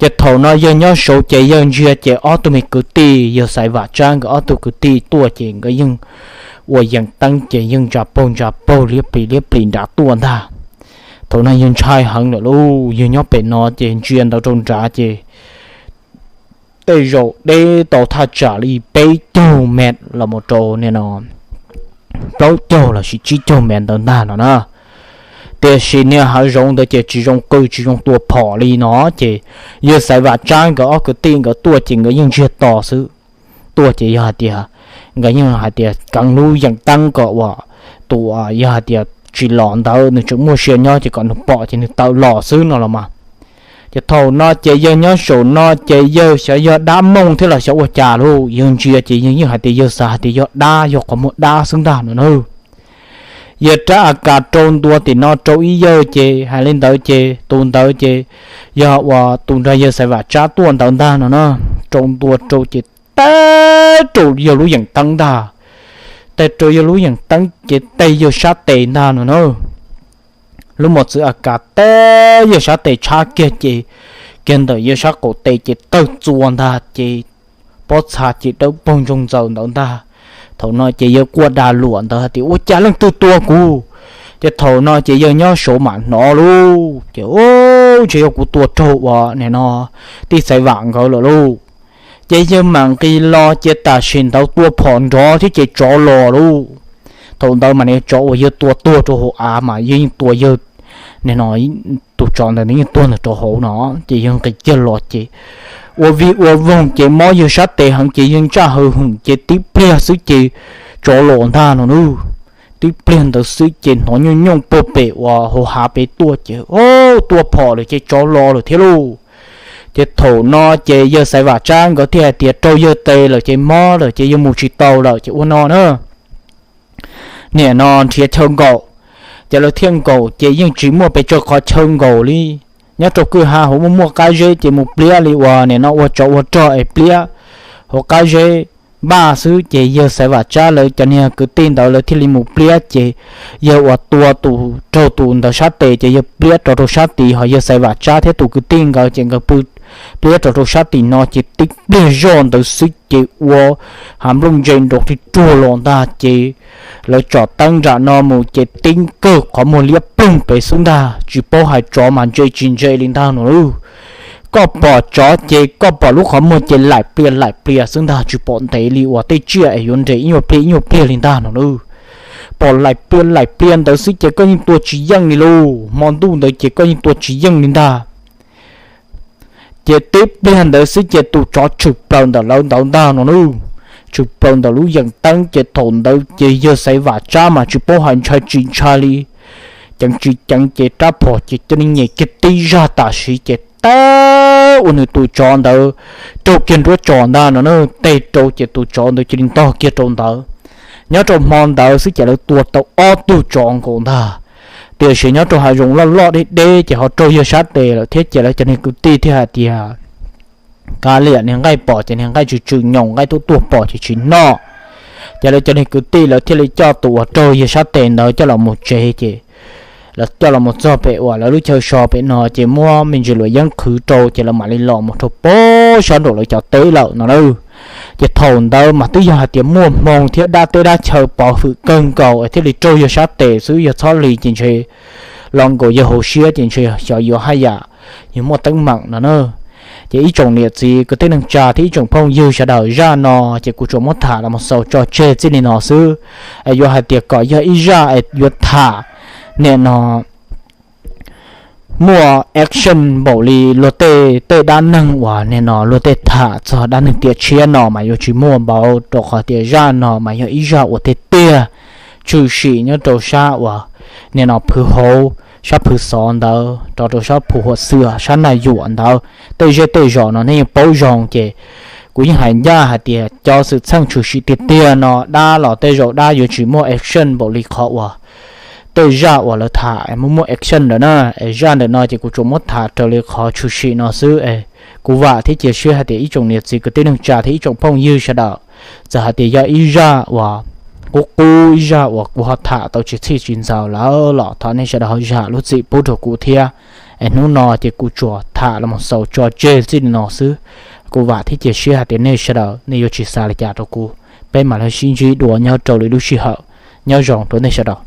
Ces thaum no yawg nyob saud ces yawg ntsia ces ob tug me kwv tij, yawg Xaiv Vam Tsab nkawd ob tug kwv tij tuaj ces nkawd yeej ua yees teeb ces yeej ntsa paug ntsa paug liab plis liab plis nrad tuaj ntag. Thaum no yawg ntshai heev lawm lauj, yawg nyob pem no ces ntsia ntawd rau nrad ces tej zaum deb tau thaj tsam li peb caug mev los mus rau nim no plaub caug los sis tsib caug mev ntawd ntag no na. Tiam sis niag hav zoov ntawd ces tsis zoo qw tsis zoo tua phom li no, ces yawg Xaiv Vam Tsab nkawd ob kwv tij nkawd tuaj ces nkawd yeej ntsiag to xwb. Tuaj ces yog hais tias nkawd yeej hais tias keev lub yees teeb kom uas tus uas yog hais tias tsis los ntawd nws tseem muaj sia nyob ces kom nws pom ces nws tawm los xwb no los mas. Ces thaum no ces yawg nyob saum no ces yawg xyov yog dab mooj thiab los xyov ua cas lauj, yawg ntsia ces yawg yeej hais tias yawg xav hais tias yog dab, yog qhov muag dab xwb ntag no na. Yawg rab a kas rau ntua tim no rau ib yawg ces hais li ntawd ces tus ntawd ces yog uas tus nrog yawg Xaiv Vam Tsab tuaj ntawd ntag no na. Rau ntua rau ces teb rau yawg lub yees teeb ntag. Teb rau yawg lub yees teeb ces teb yawg sab tes ntag no na. Lub mos txwv a kas teb yawg sab tes tshab kiag ces kiag ntawm yawg sab qaum tes ces tawg txua ntag ces pob txha ces dawb paug ntsoog ntxaws ntawd ntag. Thaum no ces yawg quaj dag luam ntawd hais tias ua cas leej twg tua kuv? Ces thaum no ces yawg nyob saud mam hnov lauj, ces ua ntshe yog kuv tua raug uas nim no tij Xaiv Vam nkawd lawm lauj. Ces yawg mam nqis los ces tam sim ntawd tua phom nrov thiab ces tsov los lauj. Thaum ntawd mas niag tsov uas yawg tua tuag rau hauv av mas yawg yeej tua yawg, nim no tus tsov ntawd nws yeej tuag ntawm rau hauv no, ces yawg nqis kiag los ces ua vij ua voog ces mob yawg sab tes heev ces yawg ntsaj haw hwm ces tib pliag xwb ces tsov los ntag no na. Tib pliag ntawd xwb ces hnov nyooj nyooj puag pem uas hauv hav pem tuaj ces tua phom lawm ces tsov los lawm thiab lauj. Ces thaum no ces yawg Xaiv Vam Tsab nkawd thiaj hais tias raug yawg tes lawm ces mob lawm ces yawg mus tsis tau lawm ces ua no na, nim no nrhiav chaw nkaum. Ces lawv thiaj nkaum ces yeej tsis muaj pes tsawg qhov chaw nkaum li. Nyob rau kwj ha hauv muaj muaj qab zeb ces mus pliab li uas nim no ua tsov ua rog es pliab hauv qab zeb npaj xwb ces yawg Xaiv Vam Tsab lawv cov niag kwv tij ntawd lawv thiaj li mus pliab ces yawg uas tua tus raug tus ntawd sab tes ces yawg pliab rov rau sab tid, ho yawg Xaiv Vam Tsab thiab tus kwv tij nkawd ces nkawd pw pliab rov rau sab tim no ces tib pliag zoj ntawd xwb ces ua hav nplooj ntse nrov rig ruag los ntag ces lawv tsom teeb nram no mus ces tib nkawg qhov muag liab ploog pem xwb ntag, tsis paub hais tsov mas ntse tsis ntse li ntag no lauj. Koj pom tsov ces koj pom lub qhov muag ces laim plias laim plias xwb ntag, tsis pom ntev li uas tej tsiaj es yuav nres ib nyuag pliag ib nyuag pliag li ntag no lauj. Pom laim plias laim plias ntawd xwb ces koj yeej tua tsis yeej li lauj, hmo ntuj ntawd ces koj yeej tua tsis yeej li ntag. Ces tib pliag ntawd xwb ces tus tsov tshwm plaws ntawm lawv ntawd ntag no lauj. Tshwm plaws ntawm lub yees teeb ces thaum ntawd ces yawg Xaiv Vam Tsab mas tsis paub hais ntshai tsis ntshai li, ceev tsis ceev ces rab phom ces coj li nyem kiag tib zaj tam sim ces teb ua nws tus tsov ntawd raug kiag nruab tsos ntag no na, teg rau ces tus tsov ntawd cia li ntog kiag rau ntawd. Nyob rau hmo ntawd xwb ces lawv tua tau ob tug tsov nkaus ntag. Tiam sis nyob rau hav zoov loj loj deb deb ces ho raug yawg sab tes lawm thiab ces lawv cov niag kwv tij thiaj hais tias kav liam, niag nqaij pom ces niag nqaij tsw tsw nyoos, nqaij tuaj tuaj pom ces tsis noj. Ces lawv cov niag kwv tij lawv thiaj li coj tus uas raug yawg sab tes ntawd coj los mus tsev ces lawv coj los mus txog pem uas lawv lub chaw so pem no ces muab me ntsis luam yeeb qhwv rau ces lawv mam li los mus rau pem sab nraum lawv cov teb lawm no na. Ces thaum ntawd mas twb yog hais tias muaj hmoo thiab dab teb dab chaw pov hwm kawg nkaus es thiaj li raug yawg sab tes xwb, yog txhob li ces ntshe los nkaus yawg hauv siab ces ntshe xyov yuav haj yam yog muaj teeb meem no na. Ces ib tsoom niam txiv kwv tij neej tsa thiab ib tsoom phooj ywg sawv daws, zaj no ces kuv tsuas muab tham los mus xaus tso tseg txij li no xwb. Es yuav hais tias kom yog ib zaj es yuav tham nim no muaj action npaum li luag tej tej dab neeg uas nim no luag tej tham txog dab neeg tiam tshiab no mas yuav tsis muaj npaum, rau qhov tias zaj no mas yog ib zaj uas tiag tiag tshwm sim nyob rau sab uas nim no Phwv Hauv, sab Phwv Xov ntawd rov rau sab Phwv Huam Xwm, sab Naj Yuam ntawd, tej zej tej zos no nej yeej paub zoo ces kuv yeej hais ncaj hais tias cov xwm txheej tshwm sim tiag tiag no dab los tej zaum dab yuav tsis muaj action npaum li qhov uas tej zaj uas lawv tham muaj muaj action lawm na. Es zaj ntawm no ces kuv tsuas muab tham raws li qhov tshwm sim no xwb es Kuv vam thiab cia siab hais tias ib tsoom niam txiv kwv tij neej tsa thiab ib tsoom phooj ywg sawv daws, txawm hais tias yog ib zaj uas qub qub, ib zaj uas kuv ho tham tau tsis txhij tsis ntxaws lawm los thov nej sawv daws ho zam lub txim pub rau kuv thiab. Es hnub no ces kuv tsuas tham los mus xaus tso tseg txij li no xwb. Kuv vam thiab cia siab hais tias nej sawv daws nej yuav tsis xav li cas rau kuv. Peb mam li sib ntsib dua nyob rau lwm lub sij hawm. Nyob zoo rau nej sawv daws.